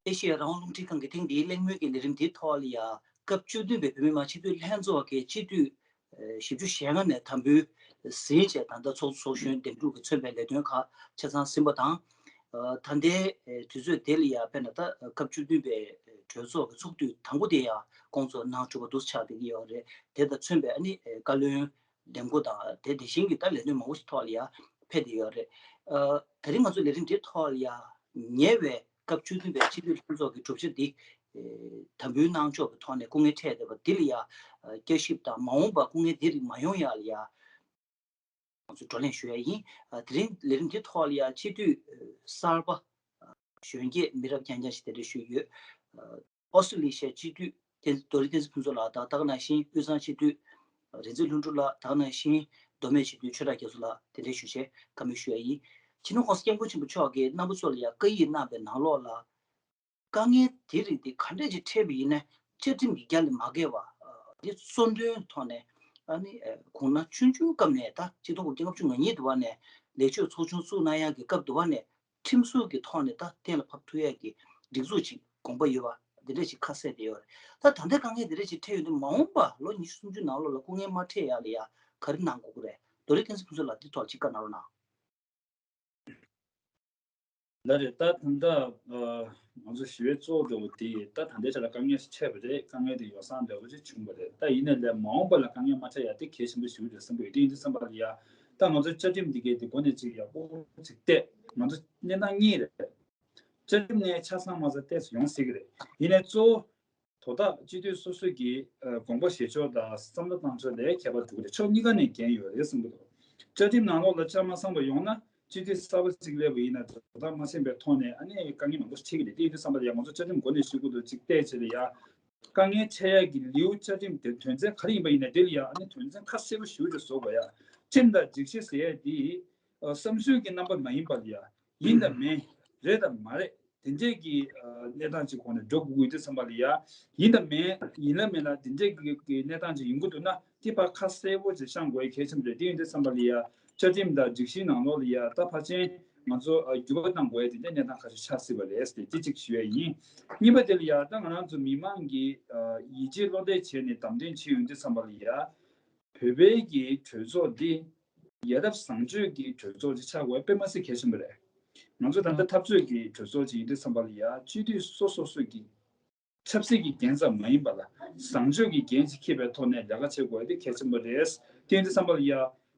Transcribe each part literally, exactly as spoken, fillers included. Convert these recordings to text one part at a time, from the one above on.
ཨེ་ཤེ་ཡ་རང་དབང་རླུང་འཕྲིན་ཁང་གི་ཐེངས་འདིའི་གླེང་མོལ་གྱི་ལས་རིམ་འདིའི་ཐོག་ལ་ཡ་སྐབས་བཅུ་བདུན་པའི་བོད་མི་མང་སྤྱི་འཐུས་ལྷན་ཚོགས་ཀྱི་སྤྱི་འཐུས་བཞི་བཅུ་ཞེ་ལྔ་ནས་དམ་འབུལ་ཟིན་བྱས། ད་ལྟ་ཚོགས་གཙོ་ཚོགས་གཞོན་འདེམས་སྒྲུག་གིས་མཚོན་པའི་ལས་དོན་ཁག་ཆ་ཚང་ཟིན་པ་དང་། ད་ལྟའི་དུས་ཚོད་དེ་ལ་ཡ་དཔེར་ན་ད་སྐབས་བཅུ་བདུན་པའི་གྲོས་ཚོགས་ཀྱི་ཚོགས་དུས་དང་པོ་དེ་ཡ་སྐོང་ཚོགས་གནང་གྲུབ་པ་འདུག་ཆགས་བསྡད་ཀྱི་ཡོད་རེད། དེ་དང་མཚོན་པའི་ཨ་ནི་བཀའ་བློན་འདེམས་བསྐོ་དང་དེ་དེ་བཞིན་གྱི་ད་ལས་དོན་མང་པོ་ཞིག་ཐོག་ལ་ཡ་ཕེབས་བསྡད་ཡོད་རེད། ཨ་ད་རིང་ང་ཚོ་ལས་རིམ་དེའི་ཐོག་ལ་ཡ་ཉེ་བའི་སྐབས་བཅུ་བདུན་པའི་སྤྱི་འཐུས་ལྷན་ཚོགས་ཀྱི་གྲུབ་ཆ་འདི་དམ་འབུལ་གནང་ཕྱོགས་ཀྱི་ཐོག་ནས་སྐུ་ངལ་འཕྲད་བསྡད་པ་འདི་ལ་ཡ་བསྐྱར་ཞིབ་དང་མ་འོངས་པར་སྐུ་ངལ་འདི་རིགས་མ་ཡོང་ཡག་ལ་ཡ་ང་ཚོས་བགྲོ་གླེང་ཞུ་ཡ་ཡིན། དེ་རིང་ལས་རིམ་འདིའི་ཐོག་ལ་ཡ་སྤྱི་འཐུས་གསར་པ་གཞོན་སྐྱེས་མི་རབས་རྐྱང་རྐྱང་ཞིག་གདན་འདྲེན་ཞུས་ཡོད། ཨོ་སི་ཀྲི་ལི་ཤའི་སྤྱི་འཐུས་བསྟན་རྡོ་རིང་བསྟན་འཛིན་ཕུན་ཚོགས་ལགས་དང་། ད་ག་ནང་བཞིན་དབུས་གཙང་སྤྱི་འཐུས་རིག་འཛིན་ལྷུན་གྲུབ་ལགས། ད་ག་ནང་བཞིན་མདོ་སྨད་སྤྱི་འཐུས་ཆོས་གྲགས་རྒྱ་མཚོ་ལགས་གདན་འདྲེན་ཞུས་བྱས་བཀའ་མོལ་ཞུ་ཡ་ཡིན། སྤྱི་ནོར་༸གོང་ས་༸སྐྱབས་མགོན་ཆེན་པོ་མཆོག་གིས་རྣམ་པ་ཚོ་ལ་ཡ་བཀའ་ཡིག་གནང་བའི་ནང་ལོགས་ལ། དཀའ་ངལ་དེ་རིགས་དེ་ག་འདྲས་ཅིག་འཕྲད་པ་ཡིན་ན་བཅའ་ཁྲིམས་ཀྱི་རྒྱ་ལས་མ་བརྒལ་བ། དེ་གཙོ་འདོན་ཐོག་ནས་ཨ་ནི་ཁོང་རྣམ་ཆུང་ཆུང་སྐབས་ནས་ད་ཆིག་སྟོང་དགུ་བརྒྱ་ལྔ་བཅུ་ང་གཉིས་དུ་བ་ནས་ལས་ཆོད་ཚོགས་ཆུང་བཙུགས་གནང་ཡག་གི་སྐབས་དུ་བ་ནས་ཁྲིམས་སྲོལ་གྱི་ཐོག་ནས་ད་གཏན་ལ་ཕབ་ཐུབ་ཡག་གི་སྒྲིག་འཛུགས་ཅིག་དགོངས་པ་ཡོད་པ་འདི་འདྲས་ཅིག་ཁ་གསལ་བསྡད་ཡོད་རེད། ད་ད་ལྟའི་དཀའ་ངལ་འདི་འདྲས་ཅིག་འཕྲད་ཡོད་དུས་མ་འོངས་པ་ལོ་ཉི་ཤུ་སུམ་ཅུ་ནང་ལོགས་ལ་སྐུ་ངལ་མ་འཕྲད་ཡག་ལ་ཡ་ག་རེ་གནང་དགོས་ཀྱི་རེད། རྡོ་རིང་བསྟན་འཛིན་ཕུན་ཚོགས་ལགས་འདི་ཐོག་ཅིག་བཀའ་གནང་རོགས་གནང་། ལགས་རེད། ད་ད་ལྟ་ང་ཚོ་ཞི་བའི་གཙོ་བོ་འདྲ་བོ་དེ་ད་ད་ལྟའི་ཆ་ལ་དཀའ་ངལ་ཞིག་འཕྲད་པ་རེད། དཀའ་ངལ་དེ་ཡོ་བསྲང་འདྲ་བོ་ཅིག་བྱུང་བ་རེད། ད་ཡིན་ནའི་ལས་མ་འོངས་པ་ལ་དཀའ་ངལ་མ་འཕྲད་ཡ་དེ་གལ་ཆེན་པོ་ཞིག་རེད་བསམ་གྱི་ཡོད། དེ་ཡིན་དུས་ཙམ་པ་ལ་ཡ་ད་ང་ཚོ་བཅའ་ཁྲིམས་འདི་གའི་དེ་འགོ་ནས་ཅིག་ཡག་པོ་ཅིག་བལྟས། ང་ཚོ་གནས་སྟངས་གཉིས་རེད། བཅའ་ཁྲིམས་ནས་ཆ་ཚང་མ་ཚང་ཏོག་ཙམ་ཡོང་སྲིད་ཀྱི་རེད། ཡིན་ནའི་གཙོ་བོ་དོ་བདག་སྤྱི་འཐུས་སོ་སོ་གི་དགོངས་པ་བཞེས་ཕྱོགས་དང་བསམ་བློ་བཏང་ཕྱོགས་ལས་ཁྱད་པར་འགྲོ་གི་རེད། ཕྱོགས་གཉིས་ཀ་ནས་འགན་ཡོད་རེད་བསམ་གྱི་འདུག་བཅའ་ཁྲིམས་ནང་ལོགས་ལ་ཆ་མ་ཚང་བ་ཡོང་ན་སྤྱི་འཐུས་གསར་པ་ཅིག་སླེབས་པ་ཡིན་ན་དོ་བདག་མ་ཟིན་པའི་ཐོག་ནས་ཨ་ནི་དཀའ་ངལ་མང་པོ་ཞིག་འཕྲད་ཀྱི་རེད། དེ་ཡིན་དུས་ཙམ་པ་ལ་ཡ་ང་ཚོ་བཅའ་ཁྲིམས་འགོ་ནས་ཞུ་དགོས་འདུག་ཅིག་བལྟས་བྱས་ལ་ཡ་དཀའ་ངལ་འཕྲད་ཡ་གི་ལེའུ་བཅའ་ཁྲིམས་དེ་དོན་ཚན་ག་རེ་ཡིན་པ་ཡིན་ན་དེ་ལ་ཡ་ཨ་ནི་དོན་ཚན་ཁ་གསལ་པོ་ཞེ་པོ་ཅིག་བཟོ་དགོས་ཡ། ཁྲིམས་དང་སྒྲིག་གཞི་ཟེར་ཡ་དེ་བསམ་ཚུལ་གྱི་རྣམ་པ་མ་ཡིན་པ་ལ་ཡ་ཡིན་དང་མིན། རེད་དང་མ་རེད། དེ་འདྲས་ཀྱི་གནས་སྟངས་ཅིག་གོང་ནས་འགྲོ་དགོས་ཀྱི་ཡོད་དུས་ཙམ་པ་ལ་ཡ། ཡིན་དང་མིན། ཡིན་ལ་མིན་ལ་དེ་འདྲས་ཀྱི་གནས་སྟངས་ཅིག་ཡིན་དགོས་འདུག་ན་དེ་ཕར་ཁ་གསལ་པོ་ཅིག་བཤད་དགོས་ཡ་གལ་ཆེན་པོ་རེད། དེ་ཡིན་དུས་ཙམ་པ་ལ་ཡ་བཅའ་ཁྲིམས་དང་སྒྲིག་གཞིའི་ནང་ལོགས་ལ་ཡ་ད་ཕལ་ཆེར་ང་ཚོ་འགྱུར་བ་གཏང་དགོས་ཡ་དེ་འདྲས་གནས་སྟངས་ཁ་ཤས་ཆགས་སྲིད་པ་རེད་ཟེར་དེ་གཅིག་ཞུ་ཡ་ཡིན། གཉིས་པ་དེ་ལ་ཡ་ད་ང་རང་ཚོ་མི་མང་གིས་ཡིད་ཆེས་བློ་གཏད་བྱས་ནས་བདམས་ཐོན་བྱས་ཡོང་དུས་ཙམ་པ་ལ་ཡ། བོད་པའི་གི་གྲོས་ཚོགས་འདི་ཡ་རབས་བཟང་སྤྱོད་ཀྱི་གྲོས་ཚོགས་ཅིག་ཆགས་དགོས་དཔེ་མ་སྲིད་གལ་ཆེན་པོ་རེད། ང་ཚོ་ད་ལྟ་འཐབ་རྩོད་ཀྱི་གྲོས་ཚོགས་ཅིག་ཡིན་དུས་ཙམ་པ་ལ་ཡ་སྤྱི་འཐུས་སོ་སོ་སོ་གི་ཆབ་སྲིད་ཀྱི་འགན་ཙམ་མ་ཡིན་པ་ལ་བཟང་སྤྱོད་ཀྱི་འགན་ཅིག་འཁྱེར་བའི་ཐོག་ནས་ལས་ཀ་བྱེད་དགོས་དེ་གལ་ཆེན་པོ་རེད། དེ་ཡིན་དུས་ཙམ་པ་ལ་ཡ་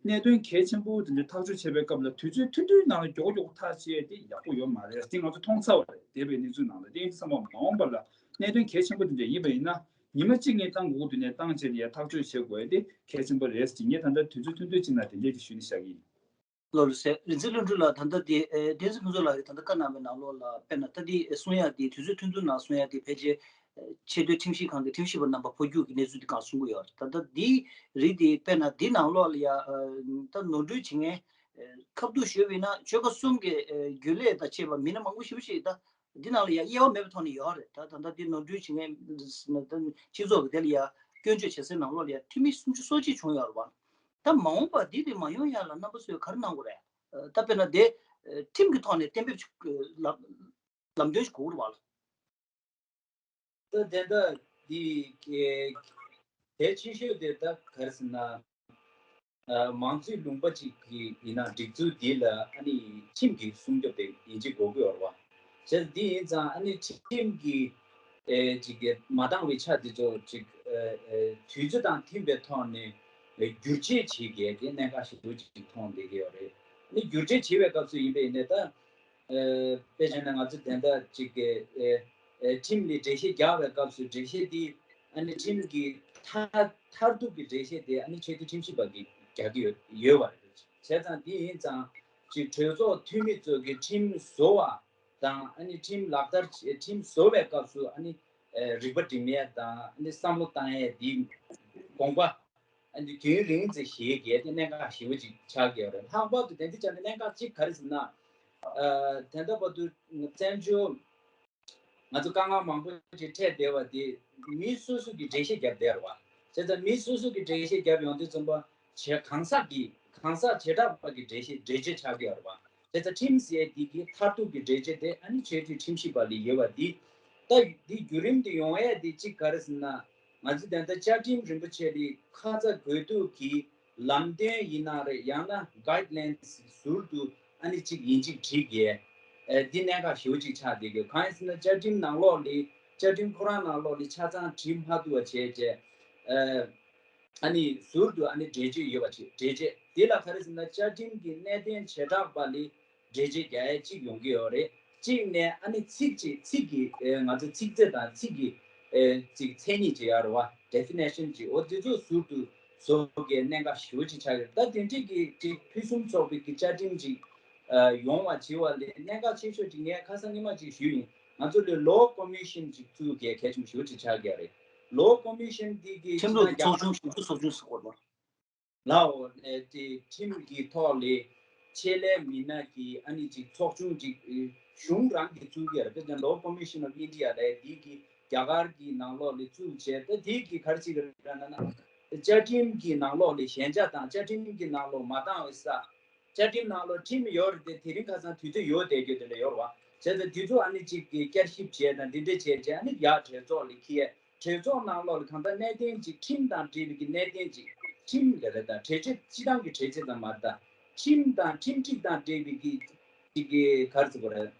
གནད་དོན་གལ་ཆེན་པོ་དེ་འདྲ་ཐག་གཅོད་བྱེད་པའི་སྐབས་ལ་དུས་ཚོད་ཐུང་ཐུང་ནང་ལ་མགྱོགས་མགྱོགས་ཐག་བཅད་དེ་ཡག་པོ་ཡོད་མ་རེད། དེ་ང་ཚོ་མཐོང་ཚར་བ་རེད། འདས་པའི་གནས་ཚུལ་ནང་ལ། དེ་ཡིན་དུས་ཙམ་པ་མ་འོངས་པ་ལ་གནད་དོན་གལ་ཆེན་པོ་དེ་འདྲ་ཡིན་པ་ཡིན་ན། ཉི་མ་གཅིག་གཉིས་བཏང་དགོས་དུས་ནས་བཏང་བྱས་ལ་ཡ་ཐག་གཅོད་བྱེད་དགོས་ཡ་དེ་གལ་ཆེན་པོ་རེད་ཟེར། ངས་ད་ལྟ་དུས་ཚོད་ཐུང་ཐུང་གཅིག་ནང་དེ་འདྲས་ཀྱི་ཞུས་ནས་བཞག་གི་ཡིན། ལགས་སོ། རིག་འཛིན་ལྷུན་གྲུབ་ལགས། ད་ལྟ་དེ་ཨེ་བསྟན་འཛིན་ཕུན་ཚོགས་ལགས་ཀྱིས་ད་ལྟ་བཀའ་གནང་བའི་ནང་ལོགས་ལ་དཔེར་ན་ད་དེ་གསུང་ཡ་དེ་དུས་ཚོད་ཐུང་ཐུང་ནང་གསུང་ཡ་དེ་ཕལ་ཆེར་ཆེས་མཐོའི་ཁྲིམས་ཞིབ་ཁང་གི་ཁྲིམས་ཞིབ་པ་རྣམ་པ་འཕོ་འགྱུར་གྱི་གནས་ཚུལ་དེ་གང་གསུང་གི་ཡོད་རེད། ད་ལྟ་དེའི་རིགས་དེ་དཔེར་ན་དེ་ནང་ལོགས་ལ་ཡ་ད་ནོར་འཁྲུལ་བྱེད་མཁན་ཁ་བསྡུ་ཞུས་པ་ཡིན་ན་ཆོལ་ཁ་གསུམ་གྱི་རྒྱུན་ལས་དང་བཅས་པ་མི་སྣ་མང་པོ་ཞེ་པོ་ཞིག་ད། འདི་ནང་ལ་ཡང་དབྱེ་བ་མེད་པའི་ཐོག་ནས་ཡོད་རེད། ད་ད་ལྟ་འདི་ནོར་འཁྲུལ་བྱེད་མཁན་སྤྱི་ཚོགས་ཀྱི་དེ་ལ་ཡང་སྐྱོན་བརྗོད་བྱེད་སའི་ནང་ལོགས་ལ་ཡང་འཐུས་མི་སུམ་ཅུ་སོ་གཅིག་བྱུང་ཡོད་རེད་བ། ད་མ་འོངས་པར་འདི་དེ་མ་ཡོང་ཡ་ལ་རྣམ་པ་ཚོས་ག་རེ་གནང་དགོས་རེད། ད་དཔེར་ན་དེ་ཁྲིམས་ཀྱི་ཐོག་ནས་གཏན་འབེབས་ལམ་ལམ་སྟོན་ཞིག་དགོས་རེད་བ། ད་དེ་འདྲ་འདི་གལ་ཆེ་ཤོས་དེ་ད་ག་རེ་ཟེར་ན། མང་གཙོའི་ལུང་པ་ཅིག་གི་ཡིན་ན་སྒྲིག་འཛུགས་འདི་ལ་ཨ་ནི་ཁྲིམས་ཀྱི་སྲུང་སྐྱོབ་དེ་ཡིན་གཅིག་དགོས་ཀྱི་ཡོད་རེད་བ། བྱས་ཙང་འདི་ཡིན་ཙང་ཨ་ནི་ཁྲིམས་ཀྱི་ཨེ་ཅིག་གི་མ་འདང་བའི་ཆ་དེ་ཚོ་ཅིག་ཨེ་ཨེ་དུས་ཚོད་དང་མཐུན་པའི་ཐོག་ནས་ཨེ་བསྒྱུར་བཅོས་བྱེད་དགོས་ཀྱི་གནད་འགག་ཞེ་པོ་ཅིག་མཐོང་བསྡད་ཀྱི་ཡོད་རེད། ཨ་ནི་བསྒྱུར་བཅོས་བྱེད་པའི་སྐབས་སུ་ཡིན་པ་ཡིན་ནའི་ད། ཨེ་དཔེ་བྱས་ན་ང་ཚོ་དེ་འདྲ་ཅིག་གི་ཨེ་ཨེ་ཁྲིམས་ལ་འགྲེལ་བཤད་རྒྱག་པའི་སྐབས་སུ་འགྲེལ་བཤད་འདི་ཨ་ནི་ཁྲིམས་ཀྱི་མཐར་མཐར་ཐུག་གི་འགྲེལ་བཤད་དེ་ཨ་ནི་ཆེས་མཐོའི་ཁྲིམས་ཞིབ་པ་གིས་རྒྱག་གི་ཡོད་ཡོད་པ་རེད། བྱས་ཙང་འདི་ཡིན་ཙང་ཅིག་གྲོས་ཚོགས་འཐུས་མི་ཚོ་གི་ཁྲིམས་བཟོ་བ་དང་ཨ་ནི་ཁྲིམས་ལག་བསྟར་བྱེད་ཁྲིམས་བཟོ་བའི་སྐབས་སུ་ཨ་ནི་ཨེ་རིག་པ་སྒྲིམ་ཡས་དང་ཨ་ནི་བསམ་བློ་བཏང་ཡས་འདི་དགོངས་པ། ཨ་ནི་རྒྱུན་རིང་ཙམ་བཞེས་དགོས་དེ་གནད་འགག་ཞེ་པོ་ཅིག་ཆགས་ཀྱི་ཡོད་རེད། ལྷག་པར་དུ་དེ་འདི་ཆ་ནས་གནད་འགག་གཅིག་ག་རེ་ཟེར་ན། ཨ་དེ་འདྲ་བར་དུ་བཙན་བྱོལ་ང་ཚོ་དཀའ་ངལ་མང་པོ་ཅིག་འཕྲད་བསྡད་པ་དེ་མི་སོ་སོ་གིས་འགྲེལ་བཤད་བརྒྱབ་བསྡད་རེད་བ། བྱས་ཙང་མི་སོ་སོ་གིས་འགྲེལ་བཤད་བརྒྱབ་ཡོང་དུས་ཙམ་པ་བྱས་གང་ཟག་གིས་གང་ཟག་བྱེ་བྲག་པ་གིས་འགྲེལ་བཤད་འགྲེལ་བརྗོད་ཆགས་ཀྱི་ཡོད་རེད་བ། བྱས་ཙང་ཁྲིམས་ཟེར་ཡས་འདི་གི་མཐར་ཐུག་གི་འགྲེལ་བརྗོད་དེ་ཨ་ནི་ཆེས་མཐོའི་ཁྲིམས་ཞིབ་པ་ལ་ཡོད་པ་འདི། ད་འདི་བརྒྱུད་རིམ་དེ་ཡོང་ཡས་དེ་གཅིག་ག་རེ་ཟེར་ན། ང་ཚོ་ད་ལྟ་བཅའ་ཁྲིམས་རིན་པོ་ཆེ་དེ་ཁ་ཚ་དགོས་གཏུགས་ཀྱི་ལམ་སྟོན་ཡིན་ན་རེད། ཡང་ན་guidelines་ཟུར་དུ་ཨ་ནི་གཅིག་ཡིན་གཅིག་བྲིས་ཡས། ཨ་འདི་གནད་འགག་ཞེ་པོ་ཅིག་ཆགས་བསྡད་ཀྱི། གང་ཡིན་ཟེར་ན་བཅའ་ཁྲིམས་ནང་ལོགས་ལ། བཅའ་ཁྲིམས་ཁོ་རང་ནང་ལོགས་ལ་ཆ་ཚང་བྲིས་མ་ཐུབ་པ་བྱས་བྱས། ཨ་ཨ་ནི་ཟུར་དུ་ཨ་ནི་འགྲེལ་བརྗོད་ཡོད་པ་ཅིག་འགྲེལ་བརྗོད་དེ་ལ་ག་རེ་ཟེར་ན། བཅའ་ཁྲིམས་ཀྱི་གནད་དོན་བྱེ་བྲག་པ་ལ་འགྲེལ་བརྗོད་རྒྱག་ཡས་གཅིག་ཡོང་གི་ཡོད་རེད། གཅིག་ནས་ཨ་ནི་ཚིག་གཅིག་ཚིག་གི་ཨེ་ང་ཚོ་ཚིག་ཚད་དང་ཚིག་གི་ཨེ་ཅིག་མཚན་ཉིད་ཅིག་ཡོད་རེད་བ། definition་ཅིག་འོ་དེ་ཚོ་ཟུར་དུ་བཟོ་དགོས་གནད་འགག་ཞེ་པོ་ཅིག་ཆགས་ཡོད། ད་དེ་འདྲས་ཀྱི་ཅིག་ཕུན་སུམ་ཚོགས་པའི་གི་བཅའ་ཁྲིམས་ཅིག་ཨ་ཡོང་བ་བྱེད་པ་ལ་གནད་འགག་ཆེ་ཤོས་ཅིག་ངས་ཁ་སང་ཉི་མ་ཅིག་ཞུས་ཡིན། ང་ཚོ་ལ་law commission་ཅིག་བཙུགས་གལ་གལ་ཆེན་པོ་ཞེ་པོ་ཅིག་ཆགས་ཀྱི་རེད། law commission་འདི་གི་ཁྲིམས་ལུགས་ཀྱི་ཚོགས་ཆུང་ཞིབ་འཇུག་ཚོགས་ཆུང་ཟེར་གོ་རེད་པ། ལའོ་ཨེ་དེ་ཁྲིམས་ཀྱི་ཐོག་ལ་ཆེད་ལས་མི་སྣ་གི་ཨ་ནི་ཅིག་ཚོགས་ཆུང་ཅིག་ཨེ་གཞུང་རང་གིས་བཙུགས་ཀྱི་རེད། དཔེར་ན་Law Commission of India་ལས་འདི་གི་རྒྱ་གར་གྱི་ནང་ལོགས་ལ་བཙུགས་བྱས། ད་འདི་གི་ག་རེ་བྱེད་ཀྱི་རེད་ལབ་ན། བཅའ་ཁྲིམས་ཀྱི་ནང་ལོགས་ལ་ཞན་ཆ་དང་བཅའ་ཁྲིམས་ཀྱི་ནང་ལོགས་མ་འདང་བའི་ས། བཅའ་ཁྲིམས་ནང་ལོགས་ཁྲིམས་ཡོད་རེད་དེ། དེ་རིང་ཁ་སང་དུས་ཚོད་ཡོད་བསྡད་རྒྱུ་དེ་འདྲ་ཡོད་རེད་བ། བྱས་ཙང་དེ་ཚོ་ཨ་ནི་གཅིག་གི་བསྐྱར་ཞིབ་བྱས་དང་འདི་འདྲ་བྱས་བྱས། ཨ་ནི་ཡར་གྲོས་ཚོགས་ལ་འཁྱེར། གྲོས་ཚོགས་ནང་ལོགས་ལ་གང་ལྟར་གནད་དོན་གཅིག་ཁྲིམས་དང་འབྲེལ་བའི་གི་གནད་དོན་གཅིག་ཁྲིམས་ལ་རེད་དང་། གྲོས་ཆོད་སྤྱི་བཏང་གི་གྲོས་ཆོད་དང་མ་རེད་དང་། ཁྲིམས་དང་ཁྲིམས་སྒྲིག་དང་འབྲེལ་བའི་གི་གཅིག་གི་ག་རེ་ཟེར་དགོས་རེད།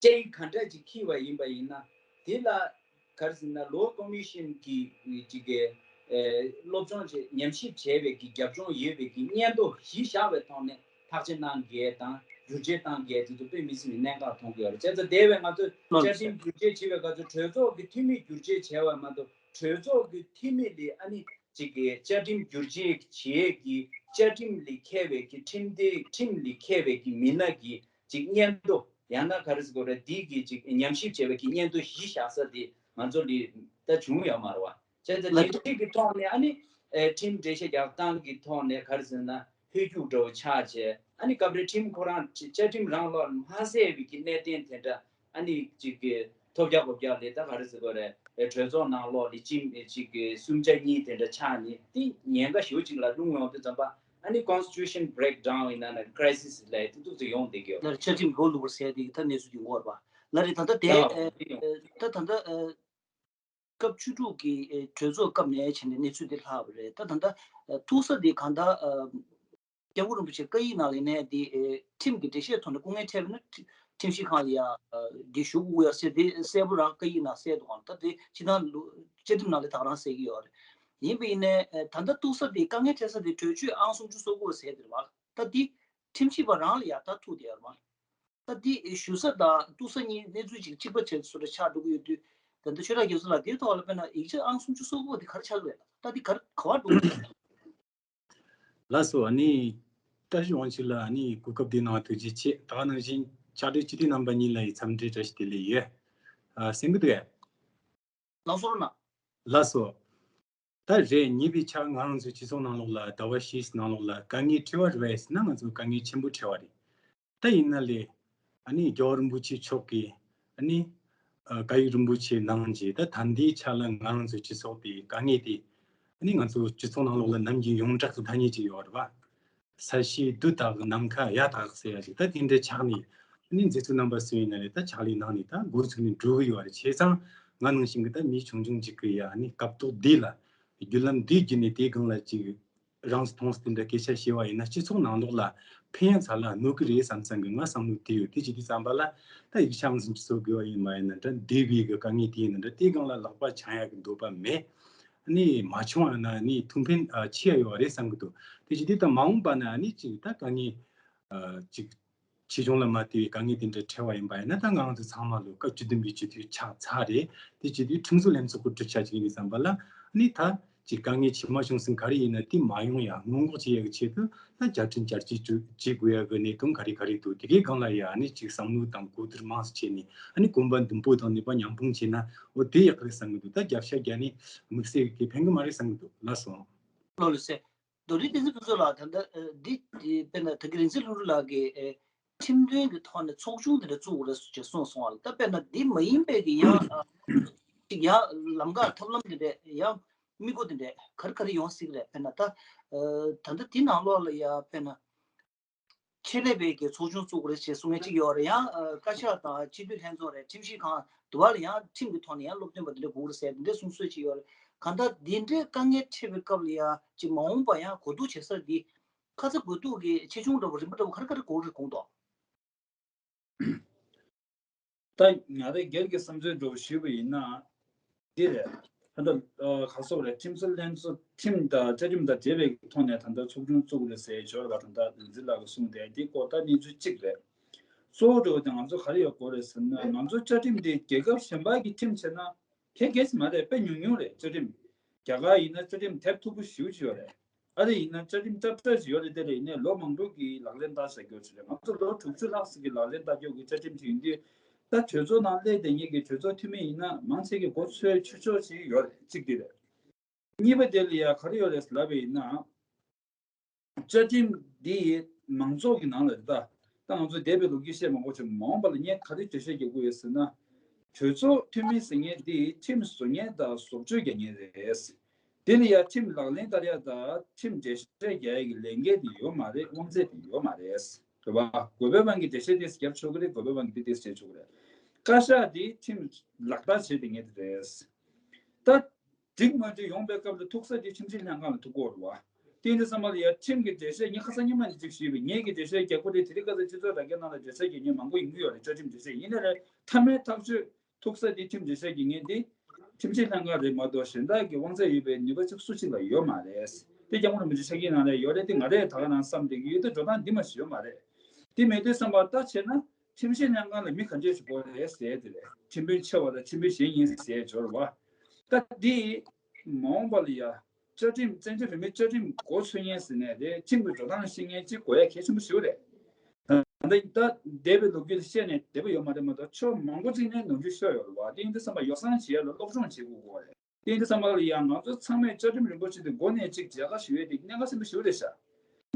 དཔྱད་ཡིག་ག་འདྲ་ཅིག་འཁྱེར་བ་ཡིན་པ་ཡིན་ན། དེ་ལ་ག་རེ་ཟེར་ན། Law Commission་གི་ཅིག་གི་ཨེ་སློབ་སྦྱོང་བྱས། ཉམས་ཞིབ་བྱས་པའི་གི་རྒྱབ་ལྗོངས་ཡོད་པའི་གི་སྙན་ཐོ་གཞི་བཞག་པའི་ཐོག་ནས་ཐག་གཅོད་གནང་གལ་དང་བསྒྱུར་བཅོས་གཏང་གལ་དེ་ཚོ་དཔེ་མི་སྲིད་པའི་གནད་འགག་མཐོང་གི་ཡོད་རེད། བྱས་ཙང་དེ་བས་ང་ཚོས་བཅའ་ཁྲིམས་བསྒྱུར་བཅོས་བྱེད་པའི་སྐབས་སུ་གྲོས་ཚོགས་ཀྱི་འཐུས་མི་བསྒྱུར་བཅོས་བྱས་པ་མ་གཏོགས། གྲོས་ཚོགས་ཀྱི་འཐུས་མི་ལས་ཨ་ནི་ཅིག་གི་བཅའ་ཁྲིམས་བསྒྱུར་བཅོས་བྱེད་ཀྱི་བཅའ་ཁྲིམས་ལས་འཁེལ་བའི་གི་ཁྲིམས་དེ། ཁྲིམས་ལས་འཁེལ་བའི་གི་མི་སྣ་གི་ཅིག་སྙན་ཐོ། ཡང་ན་ག་རེ་ཟེར་དགོས་རེད། འདི་གི་ཅིག་ཉམས་ཞིབ་བྱས་པའི་གི་སྙན་ཐོ་གཞི་བཞག་ས་དེ་ང་ཚོ་ལ་ད་བྱུང་ཡོད་མ་རེད་བ། བྱས་ཙང་ལ་དེ་འདྲའི་གི་ཐོག་ནས་ཨ་ནི་ཨེ་ཁྲིམས་འགྲེལ་བཤད་རྒྱག་སྟངས་ཀྱི་ཐོག་ནས་ག་རེ་ཟེར་ན། ཧོལ་རྒྱུག་འདྲ་བོ་ཆགས་བྱས། ཨ་ནི་སྐབས་རེ་ཁྲིམས་ཁོ་རང་བཅའ་ཁྲིམས་རང་ལ་མ་གསལ་བའི་གི་གནད་དོན་དེ་འདྲ་ཨ་ནི་ཅིག་གི་ཐོལ་རྒྱག་ཕོ་རྒྱག་ལས། ད་ག་རེ་ཟེར་དགོས་རེད། ཨེ་གྲོས་ཚོགས་ནང་ལོགས་ལ་ཅིག་ཅིག་གི་སུམ་ཆ་གཉིས་དེ་འདྲ་ཆགས་ནས་དེ་ཉེན་ཁ་ཞེ་པོ་ཅིག་ལ་ལྷུང་ཡོང་དུས་ཙམ་པ། ཨ་ནི་constitution breakdown་ཡིན་ན་ན་crisis་ལབ་དེ་འདྲ་ཅིག་ཡོང་བསྡད་ཀྱི་ཡོད་རེད། ལར་བཅའ་ཁྲིམས་སྒོ་བླུགས་པར་ཟེར་དེ་གི་ད་གནས་ཚུལ་དེ་ཡོང་བ་རེད་པ། ལར་རེད། ད་ལྟ་དེ་ཡ་ཨེ་དེ་ཡོང་ད་ད་ལྟ་ཨེ་སྐབས་བཅུ་དྲུག་གི་ཨེ་གྲོས་ཚོགས་སྐབས་ནས་བྱས་ནས་གནས་ཚུལ་དེ་ལྷག་པ་རེད། ད་ད་ལྟ་ཨེ་ཐུག་ས་དེ་གང་ལྟར་ཨེ་སྐྱབས་མགོན་རིན་པོ་ཆེ་བཀའ་ཡིག་ནང་ལ་ནས་དེ་ཨེ་ཁྲིམས་ཀྱི་འགྲེལ་བཤད་ཐོག་ནས་སྐུ་ངལ་འཕྲད་པ་ན་ཁྲི་ཁྲིམས་ཞིབ་ཁང་ལ་ཡ་ཨེ་འདི་ཞུ་དགོས་ཡ་ཟེར་དེ་གསལ་པོ་རང་བཀའ་ཡིག་ནང་གསལ་འདུག་ག་ད་དེ་སྤྱི་བཏང་ལུ་བཅའ་ཁྲིམས་ནང་ལ་ད་ག་རང་གསལ་གྱི་ཡོད་རེད། ཡིན་པ་ཡིན་ནའི་ཨེ་ད་ལྟ་ཐུག་ས་དེ་དཀའ་ངལ་འཕྲད་ས་དེ་གྲོས་ཆོད་ཨང་སུམ་ཅུ་སོ་དགུ་ཟེར་དེ་རེད་པ། ད་འདི་ཁྲིམས་ཞིབ་པ་རང་ལ་ཡ་ད་ཐུག་བསྡད་ཡོད་རེད་པ། ད་འདི་ཞུ་ས་དང་ཐུག་ས་གཉིས་གནས་ཚུལ་ཅིག་གཅིག་པ་བྱས་བཟོ་འདྲ་ཆགས་འགྲོ་གི་ཡོད་དུས། ད་ལྟ་ཆོས་གྲགས་རྒྱ་མཚོ་ལགས་དེའི་ཐོག་ལ་དཔེར་ན་ཡིག་ཆ་ཨང་སུམ་ཅུ་སོ་དགུ་པ་དེ་ག་རེ་ཆགས་ཀྱི་རེད། ད་འདི་ག་རེ་ག་པར་འགྲོ་གི་རེད། ལགས་སོ། ཨ་ནི་བཀྲ་ཤིས་དབང་ཕྱུག་ལགས། ཨ་ནི་གོ་སྐབས་འདི་གནང་བ་ཐུགས་རྗེ་ཆེ། ད་ག་ནང་བཞིན་ཕྱག་སྦྲེལ་སྤྱི་འཐུས་རྣམ་པ་གཉིས་ལ་ཡི་འཚམས་འདྲི་བཀྲ་ཤིས་བདེ་ལེགས་ཡོད། ཨ་གསན་གྱི་འདུག་གས། ལགས་སོ། ལགས་སོ། ད་རེད། ཉེ་བའི་ཆར་ང་རང་ཚོའི་སྤྱི་ཚོགས་ནང་ལོགས་ལ་ཟླ་བ་བཞིའི་ནང་ལོགས་ལ་དཀའ་ངལ་འཕྲད་པ་རེད་པས་ཟེར་ན། ང་ཚོ་དཀའ་ངལ་ཆེན་པོ་འཕྲད་པ་རེད། ད་ཡིན་ན་ལས་ཨ་ནི་རྒྱལ་བ་རིན་པོ་ཆེ་མཆོག་གིས་ཨ་ནི་ཨ་བཀའ་ཡིག་རིན་པོ་ཆེ་གནང་རྗེས། ད་ད་ལྟའི་ཆ་ལ་ང་རང་ཚོའི་སྤྱི་ཚོགས་དེ་དཀའ་ངལ་དེ་ཨ་ནི་ང་ཚོ་སྤྱི་ཚོགས་ནང་ལོགས་ལ་ནམ་རྒྱུན་ཡོངས་གྲགས་སུ་ཐ་སྙད་ཅིག་ཡོད་རེད་པ། ས་གཞི་རྡུལ་དག་ནམ་མཁའ་ཡ་དག་ཟེར་ཡ་ཅིག་ད་དེ་འདྲ་ཆགས་ནས། ཨ་ནི་མཛད་གཙོ་རྣམ་པ་སུ་ཡིན་ན་ལས་ད་ཕྱག་ལས་གནང་ནས་ད་འགོ་ཚུགས་ནས་འགྲོ་གི་ཡོད་རེད། བྱས་ཙང་ང་ནང་བཞིན་གྱི་ད་མི་ཆུང་ཆུང་ཅིག་གིས་ཡ་ཨ་ནི་སྐབས་ཐོག་འདི་ལ་བརྒྱུད་ལམ་འདི་བརྒྱུད་ནས་དེའི་སྒང་ལ་ཅིག་རང་སུ་མཐོང་སུ་དེ་འདྲ་སྐད་ཆ་བཤད་པ་ཡིན་ན། སྤྱི་ཚོགས་ནང་ལོགས་ལ་ཕན་ཡ་ཚ་ལ་གནོད་གི་རེད་བསམ་བསམ་གི་ང་བསམ་བློ་དེ་ཡོད། དེ་བྱེད་དུས་ཙམ་པ་ལ་ད་ཡིག་ཆ་ཨང་སུམ་ཅུ་སོ་དགུ་པ་ཡིན་མ་ཡིན་ན་འདྲ། འདས་པའི་གི་དཀའ་ངལ་དེ་ཡིན་ན་འདྲ། དེའི་སྒང་ལ་ལག་པ་འཆང་ཡ་གི་འདོད་པ་མེད། ཨ་ནི་མ་བྱུང་བ་ན་ཨ་ནི་ཐུགས་ཕན་ཨ་ཆེ་ཡ་ཡོད་རེད་བསམ་གི་འདུག་དེ་བྱེད་དུས་ད་མ་འོངས་པ་ན་ཨ་ནི་ཅིག་ད་དཀའ་ངལ་ཨ་ཅིག་ཆེ་ཆུང་ལ་མ་ལྟོས་པའི་དཀའ་ངལ་དེ་འདྲ་འཕྲད་པ་ཡིན་པ་ཡིན་ན། ད་ང་རང་ཚོ་ཚང་མ་ལོ་སྐབས་བཅུ་བདུན་པའི་སྤྱི་འཐུས་ཆགས་ཚར་རེད། དེ་བྱེད་དུས་ཁྲིམས་བཟོ་ལྷན་ཚོགས་ཀྱི་གྲུབ་ཆ་ཅིག་ཡིན་ཙམ་པ་ལ་ཨ་ནི་ད་ཅིག་དཀའ་ངལ་ཆེ་མ་ཆུང་གསུམ་ག་རེ་ཡིན་ན་དེ་མ་ཡོང་ཡ་སྔོན་འགོག་བྱེད་ཡ་གི་ཆེད་དུ་ད་བརྒྱ་ཁྲི་བརྒྱ་དཔྱད་བྱེད་དགོས་ཡ་གི་གནད་དོན་ག་རེ་ག་རེ་འདུག་དེ་གའི་སྒང་ལ་ཡ་ཨ་ནི་ཅིག་བསམ་བློ་དང་གོ་བསྡུར་མང་ཙམ་བྱས་ནས། ཨ་ནི་གོམ་པ་མདུན་སྤོ་དང་ནུས་པ་མཉམ་སྤུངས་བྱས་ན་འོ་དེ་ཡག་གི་རེད་བསམ་གི་འདུག་ད་རྒྱབ་ཤ་རྒྱག་ནས་དམིགས་བསལ་གྱི་ཕན་གི་མ་རེད་བསམ་གི་འདུག་ལགས་སོ། བློ་ལ་གསལ། རྡོ་རིང་བསྟན་འཛིན་ཕུན་ཚོགས་ལགས། ད་ལྟ་ཨ་འདི་ཨ་དཔེར་ན་ད་གི་རིག་འཛིན་ལྷུན་གྲུབ་ལགས་ཀྱིས་ཨ་ཁྲིམས་དོན་གྱི་ཐོག་ནས་ཚོགས་ཆུང་དེ་འདྲ་བཙུགས་དགོས་རེད་ཅེས་གསུངས་སོང་བ་ལ། ད་དཔེར་ན་འདི་མ་ཡིན་པའི་གི་ཡང་ཨ་ཅིག་ཡང་ལམ་ཁ་ཐབས་ལམ་དེ་འདྲས་ཡང་དམིགས་སྒོ་དེ་འདྲས་ག་རེ་ག་རེ་ཡོང་སྲིད་རེད། དཔེར་ན་ད་ཨ་ད་ལྟ་འདི་ནང་ལོགས་ལ་ཡང་དཔེར་ན། ཆེད་ལས་པའི་གི་ཚོགས་ཆུང་བཙུགས་རེད་ཅེས་གསུང་མཁན་གཅིག་ཡོད་རེད། ཡང་ཨ་བཀའ་ཤག་དང་སྤྱི་འཐུས་ལྷན་ཚོགས་རེད། ཁྲིམས་ཞིབ་ཁང་དུ་བ་ལ་ཡང་ཁྲིམས་ཀྱི་ཐོག་ནས་ཡང་སློབ་སྟོན་པ་འདི་འདྲ་དགོས་རེད་ཟེར་འདི་འདྲ་གསུང་སྲོལ་ཅིག་ཡོད་རེད། གང་ལྟར་འདི་འདྲའི་དཀའ་ངལ་འཕྲད་པའི་སྐབས་ལ་ཡང་ཅིག་མ་འོངས་པ་ཡང་གོ་བསྡུར་བྱེད་ས་འདི་ཁ་ཚ་དགོས་གཏུག་གི་ཆེ་ཆུང་འདྲ་པོ་རིམ་པ་འདྲ་པོ་ག་རེ་ག་རེ་དགོས་རེད་དགོངས་འདུག་ད་ང་རེ་སྒེར་གྱི་བསམ་ཚུལ་འདྲ་པོ་ཞུས་པ་ཡིན་ན། འདི་རེད། ད་ལྟ་ཨ་ག་སོག་རེད། ཁྲིམས་སྲོལ་ལྷན་ཚོགས་ཁྲིམས་དང་བཅའ་ཁྲིམས་དང་འབྲེལ་བའི་ཐོག་ནས་ད་ལྟ་ཚོགས་ཆུང་བཙུགས་རེད་ཟེར་ཞོར་ལ་ད་ལྟ་ལིན་ཙི་ལགས་ཀྱིས་གསུངས་ཏེ་འདི་སྐོར་ད་གནས་ཚུལ་གཅིག་རེད། གཙོ་བོ་འདྲ་པོ་དེ་ང་ཚོ་ག་རེ་ཡོད་དགོས་རེད་ཟེར་ན་ང་ཚོ་བཅའ་ཁྲིམས་འདི་རྒྱལ་ཁབ་གཞན་པ་གི་ཁྲིམས་བྱས་ན་གལ་གལ་ཆེ་མ་རེད། དཔེ་ཉུང་ཉུང་རེད། བཅའ་ཁྲིམས་རྒྱ་གར་ཡིན་ན་བཅའ་ཁྲིམས་དེབ་མཐུག་པོ་ཞེ་པོ་ཅིག་ཡོད་རེད། ཨ་རི་ཡིན་ན་བཅའ་ཁྲིམས་ལྟ་བསྒྲགས་ཅིག་ཡོད་རེད། དེ་ལ་ཡིན་ནའི་ལོ་མང་པོ་གི་ལག་ལེན་བསྟར་བྱ་རྒྱུ་ཅིག་རེད། ང་ཚོ་ལོ་དྲུག་ཅུ་ལྷག་ཙམ་གྱི་ལག་ལེན་བསྟར་རྒྱུ་གི་བཅའ་ཁྲིམས་ཅིག་ཡིན་དུས་ད་གྲོས་ཚོགས་ནང་སླེབས་བསྡད་མཁན་གྱི་གྲོས་ཚོགས་འཐུས་མི་ཡིན་ན་མང་ཆེ་གི་མགོ་ཚོས་ཆོག་ཆོག་ཅིག་ཡོད་རེད། གཅིག་དེ་རེད། གཉིས་པ་དེ་ལ་ཡ་ག་རེ་ཡོད་རེད་ལབ་པ་ཡིན་ན། བཅའ་ཁྲིམས་འདི་མང་ཚོགས་ཀྱི་ནང་ལ་རེད་ད། ད་ང་ཚོ་འདས་པའི་ལོ་རྒྱུས་བཤད་མང་པོ་བྱས། མ་འོངས་པ་ལ་ངས་ག་རེ་འགྲེལ་བཤད་རྒྱག་དགོས་ཡོད་ཟེར་ན། གྲོས་ཚོགས་འཐུས་མི་ཟེར་མཁན་འདི་ཁྲིམས་བཟོ་མཁན་དང་བཟོ་བཅོས་རྒྱག་མཁན་རེད། དེ་ལ་ཡ་ཁྲིམས་ལག་ལེན་བསྟར་ཡ་དང་ཁྲིམས་འགྲེལ་བཤད་རྒྱག་ཡ་གི་ལས་འགན་དེ་ཡོད་མ་རེད། དབང་ཚད་དེ་ཡོད་མ་རེད། རེད་བ། དགོས་པའི་དབང་གིས་འགྲེལ་བཤད་དེ་རྒྱབ་ཆོག་གི་རེད། དགོས་པའི་དབང་གིས་དེ་དེ་བྱེད་ཆོག་གི་རེད། བཀའ་ཤག་དེ་ཁྲིམས་ལག་བསྟར་བྱེད་བསྡད་མཁན་དེ་རེད། ད། འགྲིག་མ་འགྲིག་ཡོང་པའི་སྐབས་ལ་ཐུག་ས་དེ་ཁྲིམས་ཞིབ་ལྷན་ཁང་ལ་ཐུག་དགོས་རེད་བ། དེ་ཡིན་དུས་ཙམ་པ་ལ་ཡ་ཁྲིམས་ཀྱི་འགྲེལ་བཤད་ངས་ཁ་སང་ཉི་མ་ནས་ཅིག་ཞུས་པས། ངས་ཀྱི་འགྲེལ་བཤད་རྒྱག་དགོས་རེད། དེ་རིང་ཁ་སང་སྤྱི་ཚོགས་དྲ་རྒྱའི་ནང་ལ་འགྲེལ་བཤད་རྒྱག་མཁན་མང་པོ་ཡོང་གི་ཡོད་རེད། བཅའ་ཁྲིམས་འགྲེལ་བཤད་ཡིན་ན་རེད། མཐའ་མའི་ཐག་གཅོད་ཐུག་ས་དེ་ཁྲིམས་འགྲེལ་བཤད་རྒྱག་མཁན་དེ་ཁྲིམས་ཞིབ་ལྷན་ཁང་རེད་མ་གཏོགས་གཞན་དག་གི་དབང་ཚད་ཡོད་པའི་ནུས་པ་ཅིག་སུ་གཅིག་ལ་ཡོད་མ་རེད། དེ་སྐྱབས་མགོན་རིན་པོ་ཆེ་ཕྱག་ཡིག་ནང་ལ་ཡོད་རེད། དེ་ང་རས་ད་ག་ནང་བསམ་བསྡད་ཀྱི་ཡོད། དེ་འགྲོ་སྟངས་འདི་མ་ཞིག་ཡོད་མ་རེད། དེ་མེད་དུས་ཙམ་པ་ད་བྱས་ན། ཁྲིམས་ཞིབ་ལྷན་ཁང་ལ་མི་ག་འདྲས་ཞིག་དགོས་རེད་ཟེར་དེ་རེད། ཁྲིམས་དཔོན་ཆེ་བ་དང་ཁྲིམས་དཔོན་གཞན་ཡིན་ཟེར་འབྱོར་བ། ད་འདི་མ་འོངས་པ་ལ་ཡ་བཅའ་ཁྲིམས་བཙན་བྱོལ་བོད་མིའི་བཅའ་ཁྲིམས་མགོ་ཚོས་མཁན་ཟེར་ནས་རེད། ཁྲིམས་ཀྱི་འགྲོ་སྟངས་ཤེས་མཁན་གཅིག་དགོས་ཡ་གལ་ཆེན་པོ་ཞིག་རེད། ད་ལྟ་ད་འདས་པའི་ལོ་རྒྱུས་ལ་བཤད་ནས་བསྡད་པ་ཡོད་མ་རེད་མ་གཏོགས་ཕྱོགས་མང་པོ་ཅིག་ནས་ནོར་འཁྲུལ་ཤོར་ཡོད་རེད་བ། དེ་ཡིན་དུས་ཙམ་པ་ཡོ་བསྲང་བྱེད་ཡ་ལ་སློབ་སྦྱོང་བྱེད་དགོས་ཀྱི་རེད། དེ་ཡིན་དུས་ཙམ་པ་ལ་ཡང་ང་ཚོ་ཚང་མས་བཅའ་ཁྲིམས་རིན་པོ་ཆེ་དེ་མགོ་ནས་གཅིག་མཇལ་ཁ་ཞུ་ཡས་དེ་གནད་འགག་ཆེན་པོ་ཞིག་རེད་ཤག་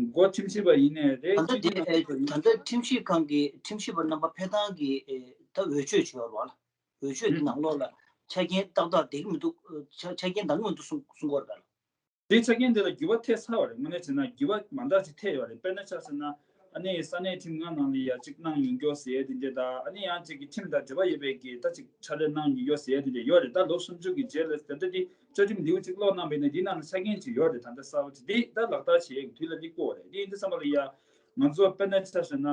མགོ་ཁྲིམས་ཞིབ་པ་ཡིན་ནའི་རེད། ད་ལྟ་སྤྱི་འཐུས་དེ་རྣམ་པ་ཚོ་ཡིན། ད་ལྟ་ཁྲིམས་ཞིབ་ཁང་གི་ཁྲིམས་ཞིབ་པ་རྣམ་པ་ཕེབས་སྟངས་ཀྱི་ཨེ་ད་འོས་ཆོས་བྱེད་པ་རེད་བ་ལ། འོས་ཆོས་དེ་ནང་ལོགས་ལ་ཆ་རྐྱེན་ཏག་ཏག་འདེགས་མི་འདུག་ཆ་ཆ་རྐྱེན་འདང་གི་མི་འདུག་གསུང་གསུང་གི་ཡོད་རེད་བ་ལ། དེ་ཆ་རྐྱེན་དེ་ལ་འགྱུར་བ་ཐེབས་ཚར་བ་རེད། དངོས་གནས་བྱས་ན་འགྱུར་བ་མ་འདྲ་ཞིག་ཐེབས་ཡོད་རེད། དཔེར་ན་ཆ་བཞག་ན་ཨ་ནི་ས་གནས་ཁྲིམས་ཁང་ནང་ལ་ཡ་གཅིག་གནང་ཡོང་རྒྱུ་ཟེར་ཡས་དེ་འདྲ་དང་། ཨ་ནི་ཡང་གཅིག་གི་ཁྲིམས་དང་འབྲེལ་བ་ཡོད་པའི་གི་ད་གཅིག་ཕྱག་ལས་གནང་ཡོང་རྒྱུ་ཟེར་ཡས་དེ་འདྲ་ཡོད་རེད། ད་ལོ་སུམ་ཅུ་གི་རྗེས་ལ་ད་ལྟ་དེ་བཅའ་ཁྲིམས་ལེའུ་གཅིག་ཀློག་གནང་བས་ན་འདི་ནང་ལ་ཆ་རྐྱེན་གཅིག་ཡོད་རེད། ད་ལྟ་གསར་པ་དེ་ད་ལག་བསྟར་བྱེད་ཡས་ཀྱི་དུས་ལ་སླེབས་ཀྱི་ཡོད་རེད། དེ་ཡིན་དུས་ཙམ་པ་ལ་ཡ་ང་ཚོ་དཔེར་ན་ཆ་བཞག་ན།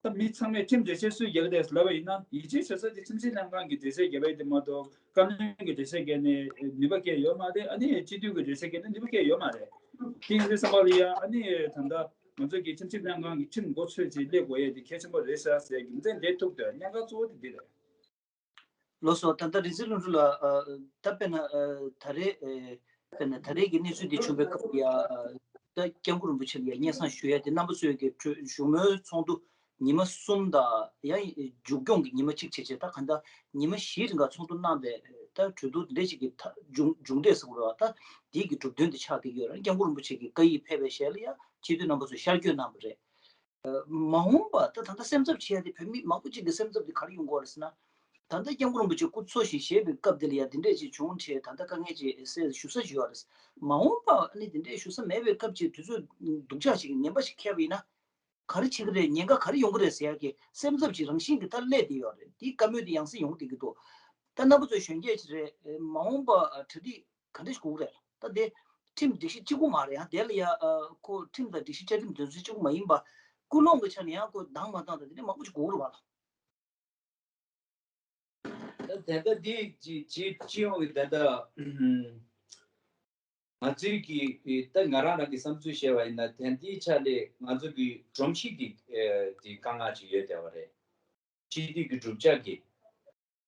ད་མི་ཚང་མས་ཁྲིམས་འགྲེལ་བཤད་སུས་རྒྱག་གི་རེད་ལབ་པ་ཡིན་ན། ཡིད་ཆེས་བྱེད་ས་དེ་ཁྲིམས་ཞིབ་ལྷན་ཁང་གིས་འགྲེལ་བཤད་རྒྱབ་པ་ཡིན་དེ་མ་གཏོགས་བཀའ་བློན་གྱིས་འགྲེལ་བཤད་རྒྱབ་ནས་ནུས་པ་གང་ཡང་ཡོད་མ་རེད། ཨ་ནི་སྤྱི་འཐུས་ཀྱིས་འགྲེལ་བཤད་རྒྱབ་ནས་ནུས་པ་གང་ཡང་ཡོད་མ་རེད། དེ་ཡིན་དུས་ཙམ་པ་ལ་ཡ་ཨ་ནི་ད་ལྟ་ང་ཚོ་གི་ཁྲིམས་ཞིབ་ལྷན་ཁང་གི་ཁྲིམས་མགོ་ཚོས་ཅིག་སླེབས་དགོས་ཡས་དེ་གལ་ཆེན་པོ་རེད་ཤག་ཟེར་རྒྱུ་མཚན་དེ་ཐུག་དུས་གནད་འགག་གཙོ་བོ་དེ་འདི་རེད། ལགས་སོ། ད་ལྟ་རིག་འཛིན་ལྷུན་གྲུབ་ལགས། ཨ་ད་དཔེར་ན་ཨ་ད་རེས་ཨེ་དཔེར་ན་ད་རེས་ཀྱི་གནས་ཚུལ་འདི་བྱུང་བའི་སྐབས་ལ་ཡ་ཨ་ད་སྐྱབས་མགོན་རིན་པོ་ཆེ་ལ་ཡ་སྙན་སེང་ཞུ་ཡ་དེ་རྣམ་པ་ཚོས་ཀྱི་གྲོས་བཞུགས་མོལ་ཚོགས་འདུ་ཉི་མ་གསུམ་དང་ཡང་མཇུག་སྐྱོང་གི་ཉི་མ་གཅིག་བྱས་བྱས། ད་གང་ལྟར་ཉི་མ་བཞིའི་རིང་ག་ཚོགས་འདུ་གནང་བའི་ད་གྲོས་བསྡུར་འདི་འདྲ་ཞིག་གི་ད་མཇུག་མཇུག་འབྲས་ཟེར་དགོས་རེད་བ། ད་འདི་གི་གྲུབ་དོན་དེ་ཆགས་བསྡད་ཀྱི་ཡོད་རེད། སྐྱབས་མགོན་རིན་པོ་ཆེ་གི་བཀའ་ཡིག་ཕེབས་པའི་ཞལ་ལ་ཡ་སྤྱི་འཐུས་རྣམ་པ་ཚོས་ཤར་བསྐྱོད་གནང་བ་རེད། མ་འོངས་པ་ད་ད་ལྟ་སེམས་འཚབ་བྱེད་ཡ་དེ་བོད་མི་མང་པོ་ཅིག་གི་སེམས་འཚབ་དེ་ག་རེ་ཡོང་གི་ཡོད་རེད་ཟེར་ན། ད་ལྟ་སྐྱབས་མགོན་རིན་པོ་ཆེ་སྐུ་འཚོ་ཞིང་གཞེས་པའི་སྐབས་དེ་ལ་ཡ་དེ་འདྲས་ཅིག་བྱུང་བྱས། ད་ལྟ་དཀའ་ངལ་ཅིག་སེལ་ཞུ་ས་ཞུ་ཡ་རེད། མ་འོངས་པ་ཨ་ནི་དེ་འདྲས་ཞུ་ས་མེད་པའི་སྐབས་ཅིག་དུས་ཚོད་སྡུག་ཅག་ཅིག་ངན་པ་ཞིག་འཁེལ་བ་ཡིན་ན། ག་རེ་བྱེད་ཀྱི་རེད། ཉེན་ཁ་ག་རེ་ཡོང་གི་རེད་ཟེར་ཡ་གི་སེམས་འཚབ་ཅིག་རང་བཞིན་གྱིས་ད་སླེབས་བསྡད་ཡོད་རེད། དེའི་བཀའ་མོལ་དེ་ཡང་སེ་ཡོང་བསྡད་ཀྱི་འདུག་ད་རྣམ་པ་ཚོས་གཞོན་སྐྱེས་ཅིག་རེད། མ་འོངས་པ་གྲ་སྒྲིག་ག་འདྲ་ཞིག་དགོས་ཀྱི་རེད། ད་དེ་ཁྲིམས་སྒྲིག་གཞི་གཅིག་པུ་མ་རེད། ཡང་དེ་ལ་ཡ་ཨ་ཁོ་ཁྲིམས་དང་སྒྲིག་གཞི་བཅའ་ཁྲིམས་དོན་ཚན་གཅིག་པུ་མ་ཡིན་པ། ཀུན་སློང་གི་ཆ་ནས་ཡང་ཁོ་འདང་མ་འདང་དང་དེ་འདྲ་མང་པོ་ཞིག་དགོས་ཀྱི་རེད་བ་ལ། ད་དེ་ལྟ་འདི་ཅི་ཅི་སྤྱི་ཡོངས་ཀྱི་ད་ལྟ་ང་ཚོའི་གི་ད་ང་རང་རང་གི་བསམ་ཚུལ་བཤད་པ་ཡིན་ན། དེ་འདིའི་ཆ་ལས་ང་ཚོ་གི་སྒྲོམ་གཞི་གི་ཨེ་དེ་དཀའ་ངལ་ཅིག་ཡོད་བསྡད་པ་རེད། སྤྱི་འཐུས་ཀྱི་གྲུབ་ཆ་གི་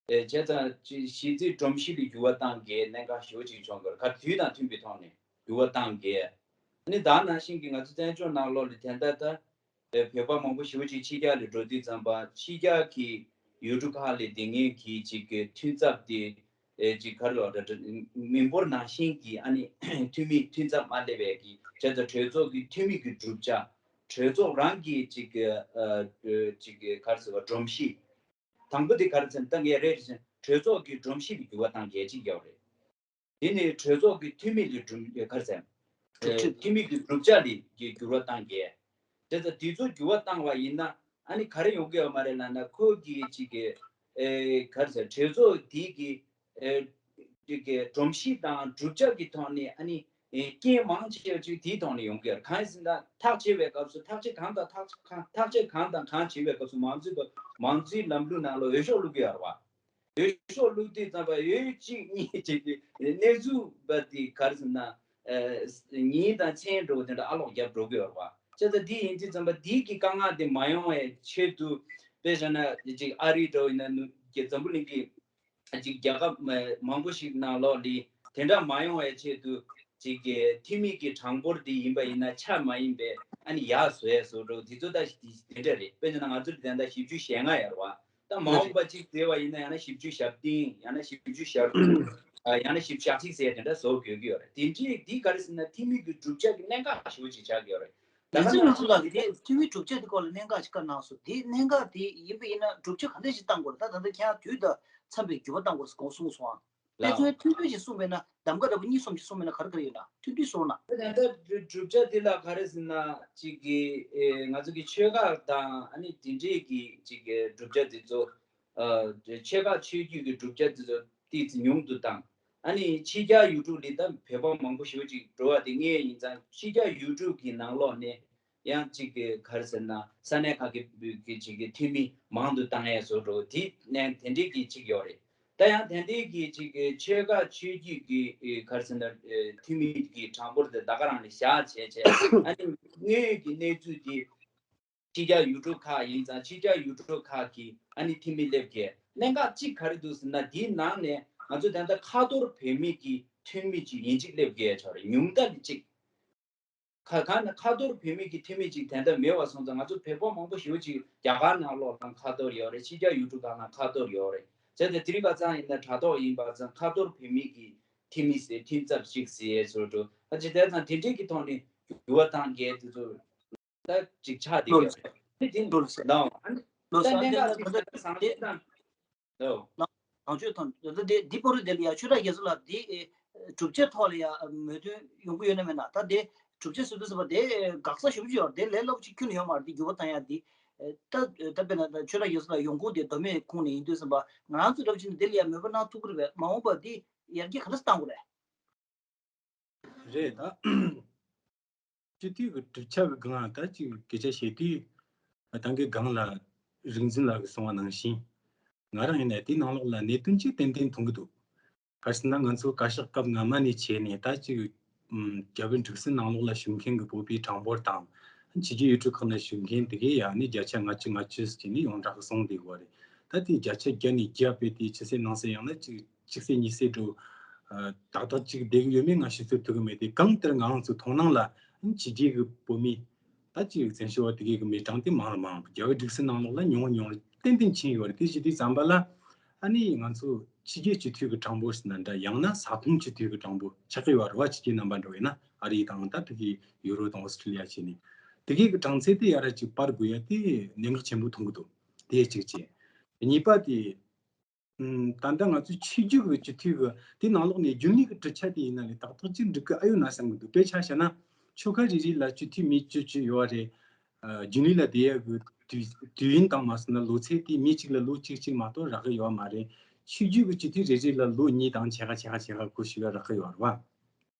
ཨེ་བྱས་ཙང་ཅི་གཞི་རྩའི་སྒྲོམ་གཞི་ལ་འགྱུར་བ་བཏང་གི་གནད་འགག་ཞེ་པོ་ཅིག་བྱུང་དགོས་རེད། ག་དུས་དང་མཐུན་པའི་ཐོག་ནས་འགྱུར་བ་བཏང་གི་ཨ་ནི་ད་ནང་བཞིན་གྱི་ང་ཚོ་བཙན་བྱོལ་ནང་ལོགས་ལ་དེ་འདྲ་ད་ཨེ་བོད་པ་མང་པོ་ཞེ་པོ་ཅིག་ཕྱི་རྒྱལ་ལ་འགྲོ་དུས་ཙམ་པ་ཕྱི་རྒྱལ་གྱི་ཡུལ་གྲུ་ཁག་ལ་བསྡད་མཁན་གྱི་ཅིག་གི་མཐུན་ཚབ་དེ་ཨེ་ཅིག་ག་རེ་ལབ་དགོས་རེད། མི་འབོར་ནང་བཞིན་གྱི་ཨ་ནི་འཐུས་མི་མཐུན་ཚབ་མ་སླེབས་པའི་གི་བྱས་ཙང་གྲོས་ཚོགས་ཀྱི་འཐུས་མི་གི་གྲུབ་ཆ། གྲོས་ཚོགས་རང་གི་ཅིག་གི་ཨ་ཅིག་གི་ག་རེ་ཟེར་བ་སྒྲོམ་གཞི། དང་པོ་དེ་ག་རེ་ཟེར་ན་ད་ངས་རེད་ཟེར་ན་གྲོས་ཚོགས་ཀྱི་སྒྲོམ་གཞི་ལ་འགྱུར་བ་བཏང་གལ་ཆེ་གི་ཡོད་རེད། དེ་ནི་གྲོས་ཚོགས་ཀྱི་འཐུས་མི་ལ་སྒྲུབ་ག་རེ་ཟེར། གྲུབ་ཆ། འཐུས་མི་གི་གྲུབ་ཆ་ལ་གི་འགྱུར་བ་བཏང་གི། དེ་ཚོ་དེ་ཚོ་འགྱུར་བ་བཏང་བ་ཡིན་ན་ཨ་ནི་ག་རེ་ཡོང་གི་ཡོད་མ་རེད་ལབ་ན། ཁོ་གི་ཅིག་གི་ཨེ་ག་རེ་ཟེར། གྲོས་ཚོགས་དེ་གི་ཨེ་ཅིག་གི་སྒྲོམ་གཞི་དང་གྲུབ་ཆ་གི་ཐོག་ནས་ཨ་ནི་ཨེ་རྐྱེན་མང་ཆེ་བ་ཅིག་དེའི་ཐོག་ནས་ཡོང་གི་ཡོད་རེད། གང་ཡིན་ཟེར་ན་ཐག་བཅད་པའི་སྐབས་སུ་ཐག་གཅོད་གང་དང་ཐག་གང་ཐག་གཅོད་གང་དང་གང་བྱེད་པའི་སྐབས་སུ་མང་གཙོའི་མང་གཙོའི་ལམ་ལུགས་ནང་ལ་འོས་ཤོག་བླུག་གི་ཡོད་རེད་བ། འོས་ཤོག་བླུགས་དུས་ཙམ་པ་འོས་གཅིག་གཉིས་བྱས་ཏེ་གནས་ཚུལ་པ་དེ་ག་རེ་ཟེར་ན། ཨ་ཉིན་དང་མཚན་འགྲོ་བ་དེ་འདྲ་ཨ་ལོག་རྒྱབ་འགྲོ་གི་ཡོད་རེད་བ། བྱས་ཙང་དེ་ཡིན་དུས་ཙམ་པ་དེ་གི་དཀའ་ངལ་དེ་མ་ཡོང་བའི་ཆེད་དུ། དཔེ་བཞག་ན་ཅིག་ཨ་རི་འདྲ་བོ་ཡིན་ན་ནུ་གི་འཛམ་བུ་གླིང་གི་ཅིག་རྒྱལ་ཁབ་མ་མང་པོ་ཞིག་ནང་ལོགས་ལ་དེ་འདྲ་མ་ཡོང་བའི་ཆེད་དུ་ཅིག་གི་འཐུས་མི་གི་གྲངས་འབོར་དེ་ཡིན་པ་ཡིན་ན་ཆ་མ་ཡིན་པའི་ཨ་ནི་ཡར་བཟོ་ཡས་བཟོ་འགྲོ་དེ་ཚོ་ད་དེ་འདྲ་རེད། དཔེ་བྱས་ན་ང་ཚོ་དེ་ད་བཞི་བཅུ་ཞེ་ལྔ་ཡོད་རེད་བ། ད་མ་འོངས་པ་གཅིག་བརྩི་བ་ཡིན་ན་ཡང་ན་བཞི་བཅུ་ཞེ་བདུན། ཡང་ན་བཞི་བཅུ་ཞེ་དྲུག་ཨ་ཡང་ན་བཞི་བཅུ་ཞེ་གཅིག་ཟེར་དེ་འདྲ་བཟོ་དགོས་ཀྱི་ཡོད་རེད། དེ་འདྲའི་འདི་ག་རེ་ཟེར་ན་འཐུས་མི་གི་གྲུབ་ཆ་གི་གནད་འགག་ཞེ་པོ་ཅིག་ཆགས་ཀྱི་ཡོད་རེད། ད་ལྟ་ང་ཚོ་ལ་དེ་འཐུས་མི་གྲུབ་ཆ་དེ་སྐོར་ལ་གནད་འགག་ཅིག་བཀའ་གནང་སོང་། དེ་གནད་འགག་དེ་ཡིན་པ་ཡིན་ན་གྲུབ་ཆ་ག་འདྲ་ཞིག་བཏང་དགོས་རེད། ད་ད་ལྟ་ཁྱེད་རང་དུས་དང་འཚམས་པའི་འགྱུར་བ་བཏང་དགོས་ཟེར་དགོངས་གསུངས་སོང་ཨང་། དཔེ་མཚོན་ཐུང་ཐུང་ཞིག་གསུངས་པས་ན་གདམ་ག་འདྲ་པོ་གཉིས་གསུམ་ཞིག་གསུངས་པས་ན་ག་རེ་ག་རེ་ཡོད་ན་ཐུང་ཐུང་གསུངས་ན། ད་ལྟ་གྲུབ་ཆ་དེ་ལ་ག་རེ་ཟེར་ན་ཅིག་གི་ཨེ་ང་ཚོ་གི་ཆོལ་ཁ་དང་ཨ་ནི་དེ་འདྲས་ཀྱི་ཅིག་གི་གྲུབ་ཆ་དེ་ཚོ་ཨ་ཆོལ་ཁ་ཆོས་བརྒྱུད་ཀྱི་གྲུབ་ཆ་དེ་ཚོ་ཏོག་ཙམ་ཉུང་དུ་བཏང་། ཨ་ནི་ཕྱི་རྒྱལ་ཡུལ་གྲུ་ལ་ད་བོད་པ་མང་པོ་ཞེ་པོ་ཅིག་འགྲོ་བ་དེ་ངེས་ཡིན་ཙང་ཕྱི་རྒྱལ་ཡུལ་གྲུ་གི་ནང་ལོགས་ནས་ཡང་ཅིག་གི་ག་རེ་ཟེར་ན་ས་གནས་ཁག་གི་གི་ཅིག་གི་འཐུས་མི་མང་དུ་བཏང་ཡས་བཟོ་འགྲོ་དེ་ནས་དེ་འདྲས་ཀྱི་ཅིག་ཡོད་རེད། ད་ཡང་དེ་འདྲའི་གི་ཅིག་གི་ཆོལ་ཁ་ཆོས་བརྒྱུད་ཀྱི་ཨེ་ག་རེ་ཟེར་ན་ཨེ་འཐུས་མི་གི་གྲངས་འབོར་དེ་ད་ག་རང་ལ་བཞག་བྱས་བྱས་ཨ་ནི་དངོས་ཡོད་ཀྱི་གནས་ཚུལ་དེ་ཕྱི་རྒྱལ་ཡུལ་གྲུ་ཁག་ཡིན་ཙང་ཕྱི་རྒྱལ་ཡུལ་གྲུ་ཁག་གི་ཨ་ནི་འཐུས་མི་སླེབས་ཀྱི་གནད་འགག་གཅིག་ག་རེ་འདུག་ཟེར་ན། དེའི་ནང་ནས་ང་ཚོ་ད་ལྟ་ཁ་ཐོར་བོད་མི་གི་འཐུས་མི་ཅིག་ཡིན་གཅིག་སླེབས་ཀྱི་ཆོག་རེད། ཉུང་མཐའ་ལ་གཅིག་ཁ་གང་ན་ཁ་ཐོར་བོད་མི་གི་འཐུས་མི་ཅིག་དེ་འདྲ་མེད་པ་སོང་ཙང་ང་ཚོ་བོད་པ་མང་པོ་ཞེ་པོ་ཅིག་རྒྱ་གར་ནང་ལོགས་ལ་ཁ་ཐོར་ཡོད་རེད། ཕྱི་རྒྱལ་ཡུལ་གྲུ་ཁག་ནང་ཁ་ཐོར་ཡོད་རེད། བྱས་ཙང་དེ་རིང་ཁ་སང་ཡིན་ན་དྲ་ཐོག་ཡིན་པ་ཙང་ཁ་ཐོར་བོད་མི་གི་འཐུས་མི་ཟེར་འཐུས་ཚབ་ཅིག་ཟེར་ཚོ་འགྲོ་ཨ་ཅི་དེ་ཙང་དེ་འདྲས་ཀྱི་ཐོག་ནས་འགྱུར་བ་བཏང་གལ་དེ་ཚོ་ད་ཅིག་ཆགས་བསྡད་ཡོད་རེད། དེ་དེ་ལོ་ལ་ཟེར། ལའོ་ཨ་ནི་ལོ་ད་གནད་འགག་ཅིག་ད་བཟང་ཤོས་དང་། ཨོ། ནང་ཆོས་དང་ད་དེ་འདི་པོ་རི་དེ་ལ་ཡ་ཆོས་གྲགས་རྒྱ་མཚོ་ལགས་འདི་ཨེ་གྲུབ་ཆ་ཐོག་ལ་ཡ་མོས་མཐུན་ཡོང་གི་ཡོད་ན་མེད་ན། ད་དེ་གྲུབ་ཆ་ཟེར་དུས་ཟེར་བ་དེ་དགག་ས་ཞེ་པོ་ཅིག་ཡོད་རེད། དེ་ལས་སླ་པོ་ཅིག་ཁྱོན་ནས་ཡོད་མ་རེད། འདི་འགྱུར་བ་བཏང་ཡ་འདི་ཨེ་ད་ད་དཔེར་ན་ད་ཆོས་གྲགས་རྒྱ་མཚོ་ལགས་ཡོང་ཁུངས་དེ་མདོ་སྨད་ཁོངས་ནས་ཡིན་དུས་ཙམ་པ་ང་རང་ཚོ་འདྲ་པོ་ཅིག་ནས་དེ་ལ་ཡ་མོས་པ་གནང་ཐུབ་ཀྱི་རེད་པས། མ་འོངས་པ་འདི་ཡར་རྒྱས་ག་འདྲ་གཏང་དགོས་རེད། རེད་ད། སྤྱི་འཐུས་ཀྱི་གྲུབ་ཆ་གི་སྒང་ལ་ད་ཅིག་སྐད་ཆ་བཤད་དུས་ད་གི་སྒང་ལ་རིག་འཛིན་ལགས་ཀྱིས་གསུངས་པ་ནང་བཞིན་ང་རང་ཡིན་ན་དེའི་ནང་ལོགས་ལ་གནད་དོན་གཅིག་ཏན་ཏན་མཐོང་གི་འདུག་ག་རེ་ཟེར་ན་ང་ཚོ་བཀའ་ཤག་སྐབས་སྔ་མ་ནས་བྱས་ནས་ད་ཅིག་ཨུམ་རྒྱ་བོད་འབྲུག་གསུམ་ནང་ལོགས་ལ་བཞུགས་མཁན་གྱི་བོད་པའི་གྲངས་འབོར་དང་ཕྱི་རྒྱལ་ཡུལ་གྲུ་ཁག་ན་བཞུགས་མཁན་དེ་གས་ཡང་ནི་བརྒྱ་ཆ་ལྔ་བཅུ་ང་བཅུ་ཟེར་ནས་ཡོངས་གྲགས་སུ་སོང་བསྡད་ཡོད་རེད། ད་དེ་བརྒྱ་ཆ་བརྒྱ་ནས་བརྒྱ་སྤེལ་ཏེ་ཕྱི་གསལ་ནང་གསལ་ཡང་ན་ཅིག་གཅིག་ཚེ་གཉིས་ཚེ་འགྲོ། ཨ་ཏག་ཏག་ཅིག་བསྡད་ཀྱི་ཡོད་མེད་ང་ཞིབ་འཚོལ་ཐུབ་ཀྱི་མེད་དེ། གང་ལྟར་ང་རང་ཚོའི་མཐོང་སྣང་ལ་ཕྱི་རྒྱལ་གྱི་བོད་མི་ད་ཅིག་བཙན་བྱོལ་བ་དེ་གའི་གི་མི་གྲངས་དེ་མང་རུ་མང་རུ་རྒྱ་བོད་འབྲུག་གསུམ་ནང་ལོགས་ལ་ཉུང་རུ་ཉུང་རུ་ཏན་ཏན་ཕྱིན་ཡོད་རེད། དེ་བྱེད་དུས་ཙམ་པ་ལ་ཨ་ནི་ང་ཚོ་ཕྱི་རྒྱལ་སྤྱི་འཐུས་ཀྱི་གྲངས་འབོར་ཟེར་ན་འདྲ། ཡང་ན་ས་ཁོངས་སྤྱི་འཐུས་ཀྱི་གྲངས་འབོར་ཆགས་ཀྱི་ཡོད་རེད་བ། ཕྱི་རྒྱལ་རྣམ་པ་འགྲོ་ཡིན་ན་ཨ་རི་དང་ད་ཕ་གི་ཡུ་རོབ་དང་ཨོ་སི་ཀྲི་ལི་ཡ་བྱས་ནས་དེ་གའི་གི་གྲངས་ཚད་དེ་ཡར་ཅིག་སྤར་དགོས་ཡ་དེ་གནད་འགག་ཆེན་པོ་མཐོང་གི་འདུག་དེ་གཅིག་བྱས། གཉིས་པ་དེ། ཨུམ། ད་ལྟ་ང་ཚོའི་ཆོས་བརྒྱུད་ཀྱི་སྤྱི་འཐུས་ཀྱི་དེ་ནང་ལོགས་ནས་རྒྱུན་ལས་ཀྱི་གྲུབ་ཆ་དེ་ཡིན་ན་ལས་ཏག་ཏག་ཅིག་འགྲིག་གི་ཨ་ཡོད་ན་བསམ་གྱི་འདུག་དཔེ་ཆ་བཞག་ན་ཆོལ་ཁ་རེ་རེ་ལ་སྤྱི་འཐུས་མི་བཅུ་བཅུ་ཡོད་རེད། ཨ་རྒྱུན་ལས་ལ་བསྡད་ཡག་གི་དུས་དུས་ཡུན་དང་མ་སོང་ན་ལོ་ཚད་དེ་མི་གཅིག་ལ་ལོ་གཅིག་གཅིག་མ་གཏོགས་རག་གི་ཡོད་མ་རེད། ཆོས་བརྒྱུད་ཀྱི་སྤྱི་འཐུས་རེ་རེ་ལ་ལོ་གཉིས་དང་ཕྱེད་ཀ་ཕྱེད་ཀ་ཕྱེད་ཀ་སྐོར་ཞིག་ལ་རག་གི་ཡོད་རེད་བ།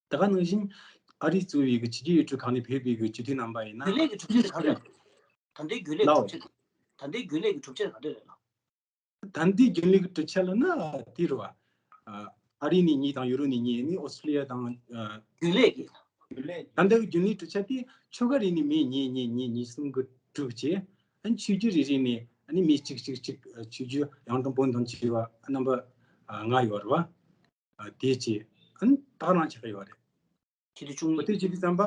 ད་ག་ནང་བཞིན་ཨ་རི་གཙོས་པའི་གི་ཕྱི་རྒྱལ་ཡུལ་གྲུ་ཁག་ནས་ཕེབས་པའི་གི་སྤྱི་འཐུས་རྣམ་པ་ཡིན་ན། རྒྱུན་ལས་ཀྱི་གྲུབ་ཆ་དེ་ག་རེ་རེད། ད་ལྟའི་རྒྱུན་ལས་ཀྱི་ལའོ། གྲུབ་ཆ་དེ། ད་ལྟའི་རྒྱུན་ལས་ཀྱི་གྲུབ་ཆ་དེ་ག་རེ་རེད་ལགས། ད་ལྟའི་རྒྱུན་ལས་ཀྱི་གྲུབ་ཆ་ལབ་ན་དེ་རེད་བ། ཨ་རི་ནས་གཉིས་དང་ཡུ་རོབ་ནས་གཉིས་ནི་ཨོ་སི་ཀྲི་ལི་ཡ་དང་། ཨ་རྒྱུན་ལས་ཀྱི། ད་ལྟ་གི་རྒྱུན་ལས་གྲུབ་ཆ་དེ་ཆོལ་ཁ་རེ་ནས་མི་གཉིས་གཉིས་གཉིས་གཉིས་གསུམ་གྱི་གྲུབ་བྱས། ཨ་ནི་ཆོས་བརྒྱུད་རེ་རེ་ནས་ཨ་ནི་མི་གཅིག་གཅིག་གཅིག་ཨ་ཆོས་བརྒྱུད་ཡང་དང་བོན་དང་བཅས་པ་རྣམ་པ་ཨ་ལྔ་ཡོད་རེད་བ། ཨ་དེ་བྱས་ཨ་ནི་ད་ག་རང་ཆགས་ཀྱི་ཡོད་རེད། ཆེ་བསྟོད་བཅུ་གཉིས། ཨོ་དེ་བྱེད་དུས་ཙམ་པ་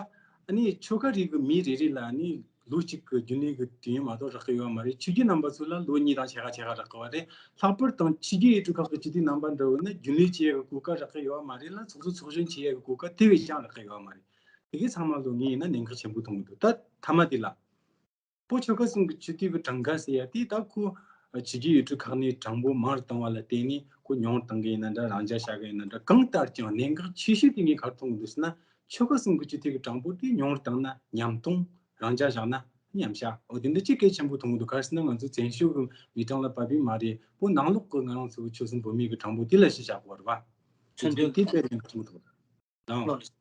ཨ་ནི་ཆོལ་ཁ་རིགས་ཀྱི་མི་རེ་རེ་ལ་ཨ་ནི་ལོ་གཅིག་གི་རྒྱུན་ལས་ཀྱི་དུས་ཡུན་མ་གཏོགས་རག་གི་ཡོད་མ་རེད། ཆོས་བརྒྱུད་རྣམ་པ་ཚོ་ལ་ལོ་གཉིས་དང་ཕྱེད་ཀ་ཕྱེད་ཀ་རག་གི་ཡོད་རེད། ལྷག་པར་དུ་ཕྱི་རྒྱལ་ཡུལ་གྲུ་ཁག་གི་སྤྱི་འཐུས་རྣམ་པ་འདྲ་བོ་ནི་རྒྱུན་ལས་བྱེད་ཡག་གི་གོ་སྐབས་རག་གི་ཡོད་མ་རེད་ལ། ཚོགས་གཙོ་ཚོགས་གཞོན་བྱེད་ཡག་གི་གོ་སྐབས་དེ་བས་ཀྱང་རག་གི་ཡོད་མ་རེད། དེ་གའི་ཚང་མ་ལོ་ངས་ཡིན་ན་གནད་འགག་ཆེན་པོ་མཐོང་གི་འདུག་ད་མཐའ་མ་དེ་ལ། བོད་ཆོལ་ཁ་གསུམ་གྱི་སྤྱི་འཐུས་ཀྱི་གྲངས་ཀ་ཟེར་ཡ་དེ་ད་ཁོ་ཕྱི་རྒྱལ་ཡུལ་གྲུ་ཁག་ནས་གྲངས་འབོར་མང་རུ་བཏང་བ་ལ་བརྟེན་ནས་ཁོ་ཉུང་རུ་བཏང་གི་ཡིན་ན་འདྲ། རང་འཇགས་བཞག་གི་ཡིན་ན་འདྲ། གང་ལྟར་ཀྱང་གནད་འགག་ཆེ་ཤོས་དེ་ངས་ག་རེ་མཐོང་གི་འདུག་ཟེར་ན། ཆོལ་ཁ་གསུམ་གྱི་སྤྱི་འཐུས་ཀྱི་གྲངས་འབོར་དེ་ཉུང་རུ་བཏང་ན་ཉམས་གཏོང་རང་འཇགས་བཞག་ན་ ཉམས་ཆག་འོ་དེ་འདྲ་ཅིག་གལ་ཆེན་པོ་མཐོང་གི་འདུག་ག་རེ་ཟེར་ན་ང་ཚོ་བཙན་ཤོག་གི་མི་གྲངས་ལ་བབས་པའི་མ་རེད། བོད་ནང་ལོགས་ཀྱི་ང་རང་ཚོའི་ཆོལ་གསུམ་བོད་མི་གི་གྲངས་འབོར་དེ་ལ་གཞི་བཞག་དགོས་རེད་བ། མཚོན་དོན་དེ་དཔེ་ནས་མཐོང་ཐུབ་རེད། ལགས་སོ།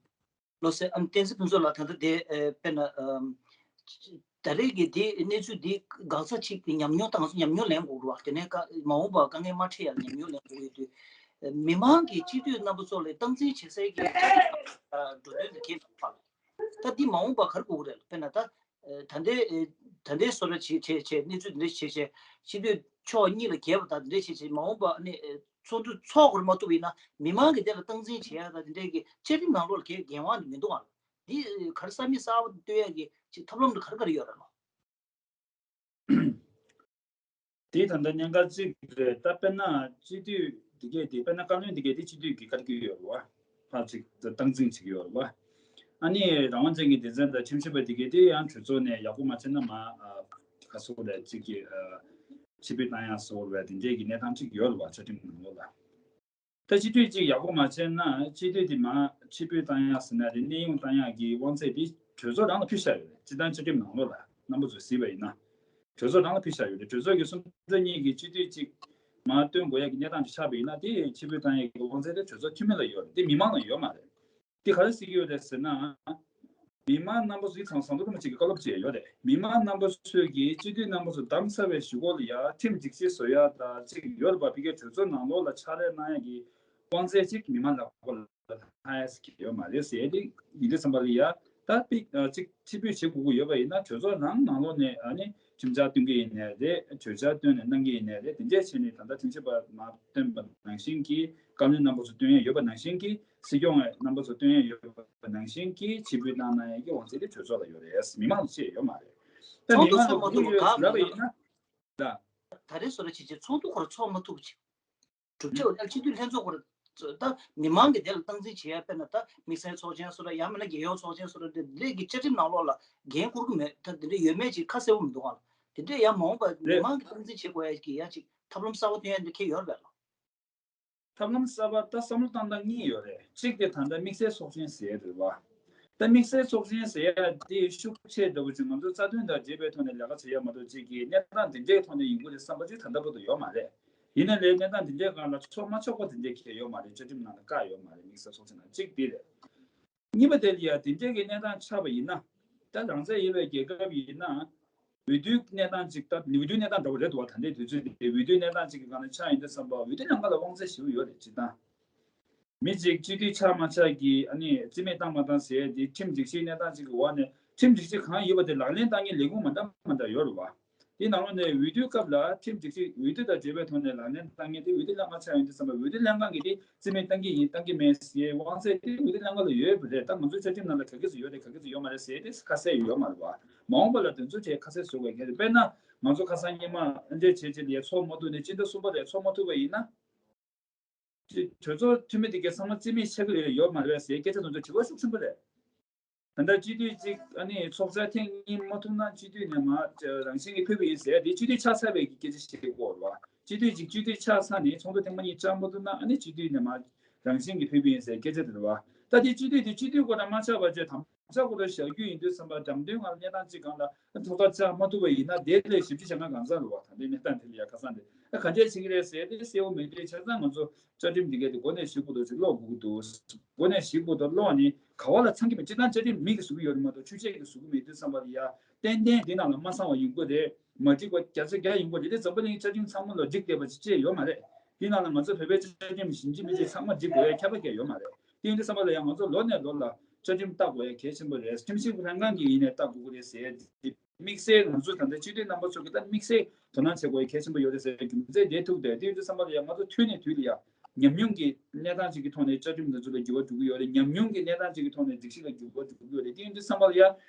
བློ་གསལ་ཨམ་བསྟན་འཛིན་ཕུན་ཚོགས་ལགས། ད་ལྟ་དེ་ཨེ་དཔེར་ན་ཨམ་ད་རེས་ཀྱི་དེ་གནས་ཚུལ་འདི་དགག་ཚ་གཅིག་གི་ཉམས་མྱོང་དང་ང་ཚོ་ཉམས་མྱོང་ལེན་དགོས་རེད་བ། དེ་ནས་ཀ་མ་འོངས་པ་དཀའ་ངལ་མ་འཕྲད་ཡ་ཉམས་མྱོང་ལེན་དགོས་ཡོད་དུས། ཨེ་མི་མང་གི་སྤྱི་འཐུས་རྣམ་པ་ཚོ་ལ་སྟངས་འཛིན་བྱེད་སའི་གི་ཨ་འགྲོ་དོན་དེ་གས་ཕར་ད་འདི་མ་འོངས་པ་ག་རེ་དགོས་ཀྱི་རེད། དཔེར་ན་ད་ཨེ་ད་ལྟའི་ཨེ་ད་ལྟའི་བཟོ་འདྲ་བྱེད་བྱེད་བྱེད་གནས་ཚུལ་འདི་འདྲ་བྱེད་བྱེད་སྤྱི་འཐུས་ཕྱོགས་གཉིས་ལ་གྱེས་པ་དང་འདི་འདྲ་བྱེད་བྱེད་མ་འོངས་པ་ཨ་ནི་ཨེ་ཚོགས་འདུ་འཚོགས་དགོས་མ་ཐུབ་པ་ཡིན་ན་མི་མང་གིས་དེ་ལ་སྟངས་འཛིན་བྱེད་ཡ་དང་དེ་འདྲའི་གི་བཅའ་ཁྲིམས་ནང་ལོགས་ལ་གའི་འགན་དབང་མི་འདུག་ཨ། འདི་ག་རེ་བསམ་ཡས་གསར་པ་བཏོན་ཡ་གི་ཅིག་ཐབས་ལམ་འདི་ག་རེ་ག་རེ་ཡོད་རེད་ལོ། དེ་ད་ལྟ་གནད་འགག་གཅིག་རེད། ད་དཔེར་ན་སྤྱི་འཐུས་འདི་གས་དེ་དཔེར་ན་བཀའ་བློན་འདི་གས་དེ་སྤྱི་འཐུས་ཀྱི་བཀའ་བརྒྱུད་ཡོད་རེད་བ། ཕར་ཅིག་སྟངས་འཛིན་བྱེད་ཀྱི་ཡོད་རེད་བ། ཨ་ནི་རང་དབང་ཅན་གྱི་སྡེ་ཚན་དང་ཁྲིམས་ཞིབ་པ་འདི་གས་དེ་ཡང་གྲོས་ཚོགས་ནས་ཡག་པོ་མ་བྱས་ན་མ་ཨ་ག་སོགས་རེད་ཅིག་གི་ཨ་ཕྱིར་འབུད་བཏང་ཡ་སོགས་རེད། དེ་འདྲས་ཀྱི་གནས་སྟངས་ཅིག་ཡོད་རེད་བ། བཅའ་ཁྲིམས་ནང་ལོགས་ལ། ད་སྤྱི་འཐུས་གཅིག་ཡག་པོ་མ་བྱས་ན་སྤྱི་འཐུས་དེ་མར་ཕྱིར་འབུད་བཏང་ཡག་ཟེར་ན་རེད། གནས་དབྱུང་བཏང་ཡག་གི་དབང་ཚད་དེ་གྲོས་ཚོགས་རང་ལ་ཕུལ་བཞག་ཡོད་རེད། སྤྱིར་བཏང་བཅའ་ཁྲིམས་ནང་ལོགས་ལ་རྣམ་པ་ཚོས་གཟིགས་པ་ཡིན་ན། གྲོས་ཚོགས་རང་ལ་ཕུལ་བཞག་ཡོད་རེད། གྲོས་ཚོགས་ཀྱི་སུམ་ཆ་གཉིས་ཀྱི་སྤྱི་འཐུས་གཅིག་མར་བཏོན་དགོས་ཡག་གི་གནས་སྟངས་ཅིག་ཆགས་པ་ཡིན་ན་དེ་ཕྱིར་འབུད་བཏང་ཡག་གི་དབང་ཚད་དེ་གྲོས་ཚོགས་འཐུས་མི་ལ་ཡོད་རེད། དེ་མི་མང་ལ་ཡོད་མ་རེད། དེ་ག་རེ་ཟེར་གྱི་ཡོད་རེད་ཟེར་ན། མི་མང་རྣམ་པ་ཚོ་ཡིག་ཚང་ཟམ་གདོང་རིན་པོ་ཆེ་གི་བཀའ་སློབ་བྱས་ཡོད་རེད། མི་མང་རྣམ་པ་ཚོས་ཀྱི་སྤྱི་འཐུས་རྣམ་པ་ཚོ་བདམས་ཚར་བའི་གཞུག་གུ་ལ་ཡ་ཁྲིམས་སྒྲིག་གཞི་བཟོ་ཡ་ད་ཅིག་ཡོད་རེད་པ། ཕ་གིའི་གྲོས་ཚོགས་ནང་ལོགས་ལ་ཕྱག་ལས་གནང་ཡ་གི་དབང་ཚད་ཅིག་མི་མང་ལག་པ་ལ་ལྷག་ཡ་ཟེར་གྱི་ཡོད་མ་རེད་ཟེར་ཡ་དེ་ཡིན་དུས་ཙམ་པ་ལ་ཡ་ད་ཅིག་ཕྱིར་འབུད་བྱེད་དགོས་ཀྱི་ཡོད་པ་ཡིན་ན་གྲོས་ཚོགས་རང་ནང་ལོགས་ནས་ཨ་ནི་ཁྲིམས་འཆར་བཏོན་གྱི་ཡིན་ནའི་རེད། གྲོས་འཆར་བཏོན་ནས་གནང་གི་ཡིན་ནའི་རེད། དེ་འདྲས་བྱས་ནས་ད་ལྟ་ཁྲིམས་ཞིབ་པ་མར་བཏོན་པ་ནང་བཞིན་གྱི་བཀའ་བློན་རྣམ་པ་ཚོ་བཏོན་ཡ་ཡོད་པ་ནང་བཞིན་གྱི་སྲིད་སྐྱོང་རྣམ་པ་ཚོ་བཏོན་ཡ་ཡོད་པ་ནང་བཞིན་གྱི་ཕྱིར་འབུད་གནང་གནང་ཡ་གི་དབང་ཚད་དེ་གྲོས་ཚོགས་ལ་ཡོད་རེད། མི་མང་ལ་ཅི་ཡང་ཡོད་མ་རེད། ད་ཚོགས་མི་འདུ་མང་ཚོགས་ལ་མ་གུ་ཐུབ་ཡོད་ལབ་པ་ཡིན་ན་ད། ད་རེས་བཟོ་འདྲ་བྱེད་ཆེད་ཚོགས་འདུ་ཁོ་རང་ཚོགས་མ་ཐུབ་ཅིག་གྲུབ་ཆ་འོ་ན་སྤྱི་འཐུས་ལྷན་ཚོགས་སྐོར་ད་མི་མང་གི་དེ་ལ་སྟངས་འཛིན་བྱེད་ཡ་དཔེར་ན་ད་དམིགས་བསལ་ཚོགས་ཆེན་སོ་ར་ཡང་མིན་ན་རྒྱལ་ཡོངས་ཚོགས་ཆེན་སོ་ར་དེ་ལས་ཀྱི་བཅའ་ཁྲིམས་ནང་ལོགས་ལ་འགན་འཁུར་གི་མེད། ད་དེ་འདྲ་ཡོད་མེད་ཅིག་ཁ་གསལ་བོ་མི་འདུག་ཨ། དེ་འདྲས་ཡང་མ་འོངས་པ་མི་རེད། མང་གི་སྟངས་འཛིན་བྱེད་དགོས་ཡ་གི་ཡ་ཅིག་ཐབས་ལམ་གསར་པ་སྟོན་ཡ་འདི་ཁེལ་ཡོད་རེད་པས་ལགས། ཐབས་ལམ་གསར་པ་ད་བསམ་བློ་བཏང་སྟངས་གཉིས་ཡོད་རེད། གཅིག་དེ་ད་ལྟ་དམིགས་བསལ་ཚོགས་ཆེན་ཟེར་ཡ་རེད་བ། ད་དམིགས་བསལ་ཚོགས་ཆེན་ཟེར་ཡ་དེ་ཤུགས་ཆེ་འདྲ་བོ་ཅིག་ང་ཚོ་རྩ་དོན་དང་འབྲེལ་བའི་ཐོག་ནས་ལས་ཀ་བྱེད་ཡ་མ་གཏོགས་གཅིག་གི་གནས་སྟངས་དེ་འདྲའི་ཐོག་ནས་ཡིན་དགོས་རེད་བསམ་པ་ཅིག་ད་ལྟ་བར་དུ་ཡོད་མ་རེད། ཡིན་ན་ལས་གནས་སྟངས་དེ་འདྲའི་སྒང་ལ་ཚོགས་མ་ཆོག་པ་དེ་འདྲའི་གལ་ཡོད་མ་རེད། བཅའ་ཁྲིམས་ནང་ལ་བཀག་ཡོད་མ་རེད། དམིགས་བསལ་ཚོགས་ཆེན་ནང་གཅིག་དེ་རེད། གཉིས་པ་དེ་ལ་ཡ་དེ་འདྲའི་གི་གནས་སྟངས་ཆགས་པ་ཡིན་ན། ད་རང་བཙན་ཡོད་པའི་རྒྱལ་ཁབ་ཡིན་ན། འོས་བསྡུའི་གནས་སྟངས་ཅིག་ད་འོས་བསྡུའི་གནས་སྟངས་འདྲ་བོ་རེད་འདུག་བ། ད་ལྟའི་དུས་ཚོད་དེ་འོས་བསྡུའི་གནས་སྟངས་ཅིག་གི་སྒང་ནས་ཆགས་ཡོང་དུས་ཙམ་པ་འོས་བསྡུ་ལྷན་ཁང་ལ་དབང་ཚད་ཞེ་པོ་ཡོད་རེད། སྤྱིར་བཏང་། མི་གཅིག་སྤྱི་འཐུས་ཆགས་མ་ཆགས་ཀྱི་ཨ་ནི་རྩིས་མེད་བཏང་མ་བཏང་ཟེར་ཡས་དེ་ཁྲིམས་སྒྲིག་གཞིའི་གནས་སྟངས་ཅིག་གི་འོག་ནས་ཁྲིམས་སྒྲིག་གཞི་གང་ཡོད་པ་དེ་ལག་ལེན་བསྟར་མཁན་ལས་ཁུངས་མ་འདྲ་མ་འདྲ་ཡོད་རེད་བ། དེའི་ནང་ལོགས་ནས་འོས་བསྡུའི་སྐབས་ལ་ཁྲིམས་སྒྲིག་གཞི་འོས་བསྡུ་དང་འབྲེལ་བའི་ཐོག་ནས་ལག་ལེན་བསྟར་མཁན་དེ་འོས་བསྡུ་ལྷན་ཁང་ཆགས་ཡོང་དུས་ཙམ་པ་འོས་བསྡུ་ལྷན་ཁང་གིས་དེ་རྩིས་མེད་བཏང་གི་ཡིན་བཏང་གི་མེད་ཟེར་དབང་ཚད་དེ་འོས་བསྡུ་ལྷན་ཁང་ལ་ཡོད་པ་རེད། ད་ང་ཚོའི་བཅའ་ཁྲིམས་ནང་ལ་ག་གི་ཚོད་ཡོད་རེད་ག་གི་ཚོད་ཡོད་མ་རེད་ཟེར་དེ་ཁ་གསལ་ཡོད་མ་རེད་བ། མ་འོངས་པ་ལ་དེ་ཚོ་དེ་ཁ་གསལ་བཟོ་དགོས་གལ་ཏེ་དཔེར་ན་ང་ཚོ་ཁ་སང་ཉི་མ་ཨ་འདྲས་བྱས་བྱས་ལ་ཡ་ཚོགས་མ་ཐུབ་ནས་སྤྱི་ཟླ་གསུམ་པ་ལ་ཡ་ཚོགས་མ་ཐུབ་པ་ཡིན་ན། གྲོས་ཚོགས་འཐུས་མི་དེ་གའི་ཚང་མ་རྩིས་མེད་ཆགས་ཀྱི་ཡོད་མ་རེད་ཟེར་སྐད་ཆ་དེ་ཚོ་དྲི་བ་ཤུགས་ཆེན་པོ་རེད། ད་ལྟ་སྤྱི་འཐུས་གཅིག་ཨ་ནི་ཚོགས་བཅར་ཐེངས་གཉིས་མ་ཐུབ་ན་སྤྱི་འཐུས་ནས་མར་རང་བཞིན་གྱིས་ཕུད་པ་ཡིན་ཟེར་དེ་སྤྱི་འཐུས་ཆགས་ཚར་བའི་སྐད་ཆ་བཤད་དགོས་རེད་བ། སྤྱི་འཐུས་གཅིག་སྤྱི་འཐུས་ཆགས་ཚར་ནས་ཚོགས་འདུ་ཐེངས་མ་གཉིས་བཅར་མ་ཐུབ་ན་ཨ་ནི་སྤྱི་འཐུས་ནས་མར་རང་བཞིན་གྱིས་ཕུད་པ་ཡིན་ཟེར་སྐད་ཆ་དེ་རེད་བ། ད་དེ་སྤྱི་འཐུས་དེ་སྤྱི་འཐུས་ཁོ་རང་མ་ཆགས་པ་བྱས་དམ། ས་གོ་ར་བཞག་རྒྱུ་ཡིན་དུས་ཙམ་པ་འགྲམ་དོན་ང་ལ་གནས་སྟངས་གཅིག་སྒང་ལ་ཐོག་མཐའ་བཅར་མ་ཐུབ་པ་ཡིན་ན་དེ་ལས་ཞིབ་ཕྲ་བྱ་ང་གང་ཟག་རུ་བ་ད་ལྟའི་གནས་སྟངས་དེ་ལ་ཡ་ཁ་སང་དེ་ཨ་ག་འདྲས་བྱེད་ཀྱི་རེད་ཟེར་དེ་གསལ་བོ་མེད་དུས་ཆ་ཚང་ང་ཚོ་བཅའ་ཁྲིམས་འདི་གའི་དེ་འགོ་ནས་ཞིག་པོ་དོ་ཅིག་ཀློག་དགོས་ཀྱི་འདུག་འགོ་ནས་ཞིག་པོ་དོ་ཀློག་ནི་ག་བ་ལ་ཚང་གི་མེད་སྤྱིར་བཏང་བཅའ་ཁྲིམས་མི་གི་བཟོ་གི་ཡོད་རེད་མ་གཏོགས་ཆོས་བྱེད་ཀྱི་བཟོ་གི་མེད་དུས་ཙམ་པ་ལ་ཡ་ཏན་ཏན་འདི་ནང་ལ་མ་ཚང་བ་ཡོང་གི་རེད། མ་འགྲིག་པ་བརྒྱ་ཆ་བརྒྱ་ཡོང་གི་རེད་དེ་འཛམ་བུ་གླིང་བཅའ་ཁྲིམས་ཚང་མ་ལ་འགྲིག་བསྡད་པ་ཅིག་ཅེས་ཡོད་མ་རེད། དེ་ནང་ལ་ང་ཚོ་བོད་པའི་བཅའ་ཁྲིམས་ཞིབ་འཇུག་མི་བྱེད་ཚང་མ་འགྲིག་དགོས་ཡ་ཁྱད་པར་གང་ཡོད་མ་རེད། དེ་ཡིན་དུས་ཙམ་པ་ལ་ཡང་ང་ཚོ་ལོ་ནས་ལོ་ལ་བཅའ་ཁྲིམས་ལྟ་དགོས་ཡ་གལ་ཆེན་པོ་རེད། ཁྲིམས་ཞིབ་ལྷན་ཁང་གིས་ཡིན་ནའི་ལྟ་དགོས་ཀྱི་རེད་ཟེར་ཡ་དེ་དམིགས་བསལ་ང་ཚོ་ད་ལྟ་སྤྱི་འཐུས་རྣམ་པ་ཚོ་གིས་ད་དམིགས་བསལ་དོ་སྣང་བྱེད་དགོས་ཡ་གལ་ཆེན་པོ་ཡོད་རེད་ཟེར་རྒྱུ་མཚན་དེ་ཐུག་སྟེ། དེ་ཡིན་དུས་ཙམ་པ་ལ་ཡང་ང་ཚོ་དུས་ནས་དུས་ལ་ཡ་ཉམས་མྱོང་གི་གནས་སྟངས་ཅིག་གི་ཐོག་ནས་བཅའ་ཁྲིམས་འདི་ཚོ་ལ་འགྱུར་བ་འགྲོ་གི་ཡོད་རེད། ཉམས་མྱོང་གི་གནས་སྟངས་ཅིག་གི་ཐོག་ནས་སྒྲིག་གཞི་ལ་འགྱུར་བ་འགྲོ་གི་ཡོད་རེད། དེ་ཡིན་དུས་ཙམ་པ་ལ་ཡ་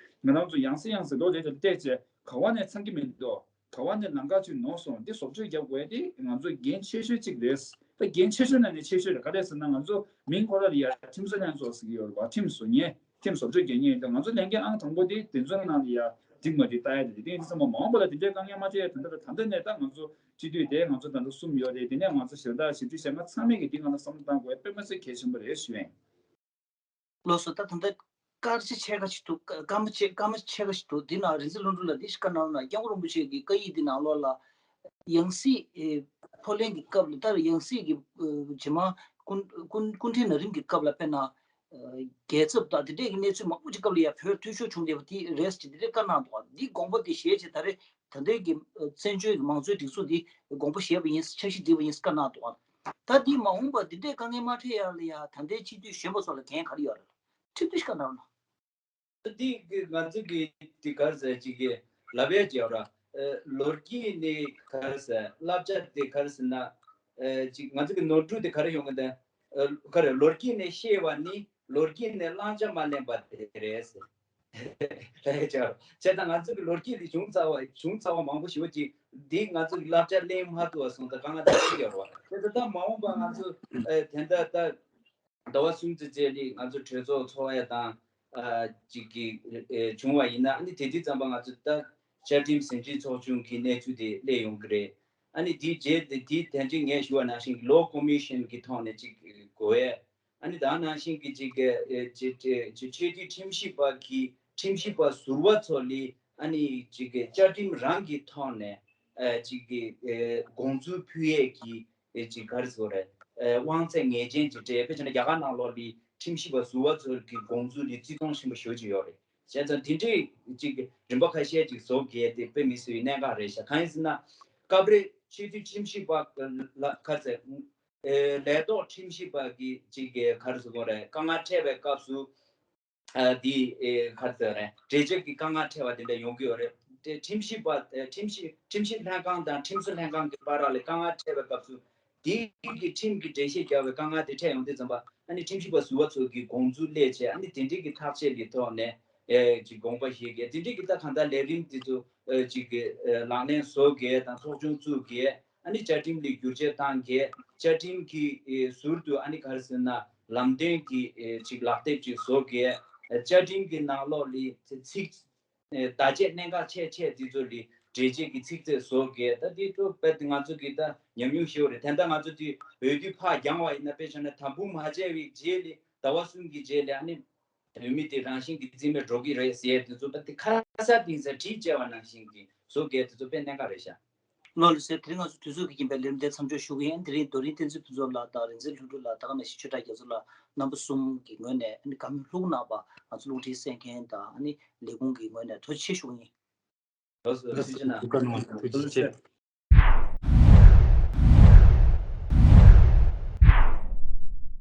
ང་རང་ཚོ་ཡང་སེ་ཡང་སེ་ལོ་རེ་རེ་ལ་བལྟས་བྱས་ག་བ་ནས་ཚང་གི་མི་འདུག་ག་བ་ནས་ལམ་ཁ་ཅིག་ནོར་སོང་། འདི་བཟོ་བཅོས་རྒྱབ་དགོས་ཡ་དེ་ང་ཚོའི་འགན་ཆེ་ཤོས་གཅིག་རེད། ད་འགན་ཆེ་ཤོས་ནང་ནས་ཆེ་ཤོས་རེད། ག་རེ་ཟེར་ན་ང་ཚོ་མིང་ཁོ་ར་ལ་ཡ་ཁྲིམས་བཟོ་ལྷན་ཚོགས་ཟེར་གྱི་ཡོད་རེད་བ། ཁྲིམས་བཟོ་མཁན་ཁྲིམས་བཟོ་བཅོས་རྒྱག་མཁན་ཡིན། ད་ང་ཚོ་ལས་འགན་ཨང་དང་པོ་དེ་དེ་ཚོའི་ནང་ལ་ཡ་འགྲིག་མ་འགྲིག་ལྟ་ཡ་དེ་རེད། དེ་ཡིན་དུས་ཙམ་པ་མ་འོངས་པ་ལ་དེ་འདྲའི་དཀའ་ངལ་མ་འཕྲད་ཡ་ད་ལྟ་ད་ལྟ་ནས་ད་ང་ཚོ་སྤྱི་འཐུས་དེ་ང་ཚོ་ད་ལྟ་གསུམ་ཡོད་རེད། དེ་ནས་ང་ཚོ་གཞན་དག་ཞིབ་འཇུག་བྱེད་མཁན་ཚང་མས་ཀྱི་དེ་སྒང་ལ་བསམ་བློ་བཏང་དགོས་ཡ་དཔེ་མི་སྲིད་གལ་ཆེན་པོ་རེད་ཞུ་ཡ་ཡིན། ལགས་སོ། ད་ད་ལྟ་ དཀར་ཆ་ཕྱེད་ཀ་ཞིག་འདུག་སྐར་མ་ཕྱེད་སྐར་མ་ཕྱེད་ཀ་ཞིག་འདུག་འདི་ན་རིག་འཛིན་ལྷུན་གྲུབ་ལགས་འདི་ཞིག་བཀའ་གནང་ན། སྐྱབས་མགོན་རིན་པོ་ཆེ་གི་བཀའ་ཡིག་འདི་ནང་ལོགས་ལ་ཡང་སྲིད་ཨེ་འཕོ་ལེན་གྱི་སྐབས་ལ། ད་ཡང་སྲིད་ཀྱི་ཨེ་རྗེས་མ་སྐུ་སྐུ་སྐུ་ཕྲེང་ན་རིམ་གྱི་སྐབས་ལ་དཔེར་ན་ཨེ་རྒྱལ་ཚབ་དང་དེ་འདྲས་ཀྱི་གནས་ཚུལ་མང་པོ་ཅིག་སྐབས་ལ་ཡ་བོད་འཐུས་ཤོར་བྱུང་བསྡད་པ་དེ་རེད་ཟེར་དེ་འདྲས་བཀའ་གནང་འདུག་འདི་དགོངས་པ་དེ་བཞེས་བྱས་ད་རེས་ད་ལྟའི་གི་ཨེ་བཙན་བྱོལ་གྱི་མང་གཙོའི་སྒྲིག་འཛུགས་འདི་དགོངས་པ་བཞེས་པ་ཡིན། འཆར་གཞི་བསྒྲིགས་པ་ཡིན་བཀའ་གནང་འདུག་ད་འདི་མ་འོངས་པ་འདི་འདྲས་དཀའ་ངལ་མ་འཕྲད་ཡ་ལ་ཡ་ད་ལྟའི་སྤྱི་འཐུས་གཞོན་པ་ཚོ་ལ་འགན་ག་རེ་ཡོད་རེད། ཁྲིམས་འདི་བཀའ་གནང་ན། འདི་གི་ང་ཚོ་གི་འདི་ག་རེ་ཟེར་ཅིག་གི་ལབ་ཡས་ཅིག་ཡོད་ར། ཨ་ལོ་རྒྱུས་ནི་ག་རེ་ཟེར། བསླབ་བྱ་དེ་ག་རེ་ཟེར་ན། ཨ་ཅིག་ང་ཚོ་གི་ནོར་འཁྲུལ་དེ་ག་རེ་ཡོང་གི་འདུག་ཨ་ག་རེ། ལོ་རྒྱུས་ནས་ཤེས་པ་ནི་ལོ་རྒྱུས་ནས་བླང་བྱ་མ་ལེན་པ་དེ་རེད་ཟེར། རེད་ཅག་བྱས་ཙང་ང་ཚོ་གི་ལོ་རྒྱུས་དེ་བྱུང་ཚར་བ་བྱུང་ཚར་བ་མང་པོ་ཞེ་པོ་ཅིག་འདི་ང་ཚོ་གི་བསླབ་བྱ་ལེན་མ་ཐུབ་པ་སོང་ཙང་དཀའ་ངལ་འདི་ཅིག་ཡོད་རེད་བ། བྱས་ཙང་ད་མ་འོངས་པ་ང་ཚོ་ཨ་དེ་འདྲ་ད། ཟླ་བ་གསུམ་ཙམ་རྗེས་ལ་ང་ཚོ་གྲོས་ཚོགས་འཚོགས་ཡ་དང་ཨ་ཅིག་གི་ཨེ་བྱུང་བ་ཡིན་ན། ཨ་ནི་དེ་དུས་ཙམ་པ་ང་ཚོ་ད་བཅའ་ཁྲིམས་ཟིན་བྲིས་ཚོགས་ཆུང་གི་གནས་ཚུལ་དེ་སླེབས་ཡོང་གི་རེད། ཨ་ནི་དེའི་རྗེས་དེ་དེའི་དོན་ཚན་ངས་ཞུ་བ་ནང་བཞིན་ལོ་ཀོ་མི་ཤན་གི་ཐོག་ནས་ཅིག་དགོས་ཡས། ཨ་ནི་ད་ནང་བཞིན་གི་ཅིག་ཨེ་ཅིག་ཅིག་ཅིག་ཆེས་མཐོའི་ཁྲིམས་ཞིབ་པ་གི་ཁྲིམས་ཞིབ་པ་ཟུར་པ་ཚོ་ལ་ཨ་ནི་ཅིག་བཅའ་ཁྲིམས་རང་གི་ཐོག་ནས་ཨ་ཅིག་གི་ཨེ་དགོངས་ཚུལ་ཕུལ་ཡས་ཀྱི། ཨེ་ཅིག་ག་རེ་ཟེར་དགོས་རེད། ཨེ་དབང་ཚད་ངེས་ཅན་ཅིག་སྤྲད། དཔེ་བྱས་ན་རྒྱ་གར་ནང་ལོགས་ལ་ཁྲིམས་ཞིབ་པ་ཟུར་པ་ཚོ་གི་དགོངས་ཚུལ་ལ་བརྩི་མཐོང་ཆེན་པོ་ཞེ་པོ་ཅིག་ཡོད་རེད། བྱས་ཙང་དེ་འདྲའི་ཅིག་རིམ་པ་ཁ་ཤས་ཅིག་བཟོ་དགོས་དེ་དཔེ་མི་སྲིད་པའི་གནད་འགག་རེད་ཤག་གང་ཡིན་ཟེར་ན། སྐབས་རེ་ཆེས་མཐོའི་ཁྲིམས་ཞིབ་པ་ལ་ག་རེ་ཟེར། ཨེ་ལས་ཐོག་ཁྲིམས་ཞིབ་པ་གི་ཅིག་ག་རེ་ཟེར་དགོས་རེད། དཀའ་ངལ་འཕྲད་པའི་སྐབས་སུ། ཨ་འདི་ཨེ་ག་རེ་ཟེར་རེད། འགྲེལ་བྱེད་ཀྱི་དཀའ་ངལ་འཕྲད་པ་དེ་འདྲ་ཡོང་གི་ཡོད་རེད། དེ་ཁྲིམས་ཞིབ་པ་ཨེ་ཁྲིམས་ཞིབ་ཁྲིམས་ཞིབ་ལྷན་ཁང་དང་ཁྲིམས་བཟོ་ལྷན་ཁང་གི་བར་ལ་དཀའ་ངལ་འཕྲད་པའི་སྐབས་སུ། དེའི་གི་ཁྲིམས་ཀྱི་འགྲེལ་བཤད་རྒྱག་པའི་དཀའ་ངལ་དེ་འཕྲད་ཡོང་དུས་ཙམ་པ། ཨ་ནི་ཁྲིམས་ཞིབ་པ་ཟུར་པ་ཚོ་གི་དགོངས་ཚུལ་སླེབས་བྱས། ཨ་ནི་དེ་འདྲའི་གི་ཐག་གཅོད་ཀྱི་ཐོག་ནས་ཨེ་ཅིག་དགོངས་པ་བཞེས་གི། དེ་འདྲའི་གི་ད་གང་ལྟར་ལས་རིམ་དེ་ཚོ་ཨེ་ཅིག་གི་ཨེ་ལག་ལེན་བཟོ་གི་དང་ཚོགས་ཆུང་བཙུགས་གི། ཨ་ནི་བཅའ་ཁྲིམས་ལ་བསྒྱུར་བཅོས་བཏང་གི། བཅའ་ཁྲིམས་ཀྱི་ཨེ་ཟུར་དུ་ཨ་ནི་ག་རེ་ཟེར་ན་ལམ་སྟོན་གྱི་ཨེ་ཅིག་ལག་དེབ་ཅིག་བཟོ་གི། ཨེ་བཅའ་ཁྲིམས་ཀྱི་ནང་ལོགས་ལ་ཚིག་ཨེ་བརྡ་ཆད་གནད་འགག་ཆེ་ཆེ་དེ་ཚོ་ལ་འགྲེལ་བྱེད་ཀྱི་ཚིག་བཅད་བཟོ་གི། ད་དེ་ཚོ་དཔེ་དེ་ང་ཚོ་གི་ད་ཉམས་མྱོང་ཞིག་རེད། དེ་འདྲ་ང་ཚོ་དེ་འོས་བསྡུ་ཕར་འགྱངས་པ་ཡིན་ན། དཔེ་བྱས་ན་དམ་འབུལ་མ་བྱས་པའི་རྗེས་ལ་ཟླ་བ་གསུམ་གྱི་རྗེས་ལ་ཨ་ནི། བོད་མི་དེ་རང་བཞིན་གྱིས་རྩིས་མེད་འགྲོ་གི་རེད་ཟེར་ཡས་དེ་ཚོ་ད་དེ་ཁ་གསལ་གཏིང་ཟབ་བྲིས་བྱས་པ་ནང་བཞིན་གྱི་བཟོ་གལ་དེ་ཚོ་དཔེ་གནད་འགག་རེད་ཤག་ལགས་ལགས་སེ། དེ་རིང་ང་ཚོ་དུས་ཚོད་ཀྱིས་ཀྱིན་པའི་ལས་རིམ་དེ་མཚམས་འཇོག་ཞུ་གི་ཡིན། དེ་རིང་རྡོ་རིང་བསྟན་འཛིན་ཕུན་ཚོགས་ལགས་དང་རིག་འཛིན་ལྷུན་གྲུབ་ལགས། ད་ག་ནང་བཞིན་ཆོས་གྲགས་རྒྱ་མཚོ་ལགས། རྣམ་པ་གསུམ་གྱི་ངོས་ནས་ཨ་ནི་བཀའ་མོལ་ལྷུག་གནང་བ། ང་ཚོ་རླུང་འཕྲིན་གསན་མཁན་དང་ཨ་ནི་ལས་ཁུངས་ཀྱི་ངོས་ནས་ཐུགས་རྗེ་ཆེ་ཞུ་གི་ཡིན། ལགས་སོ། ཐུགས་རྗེ་གནང་། ཐུགས་རྗེ་ཆེ།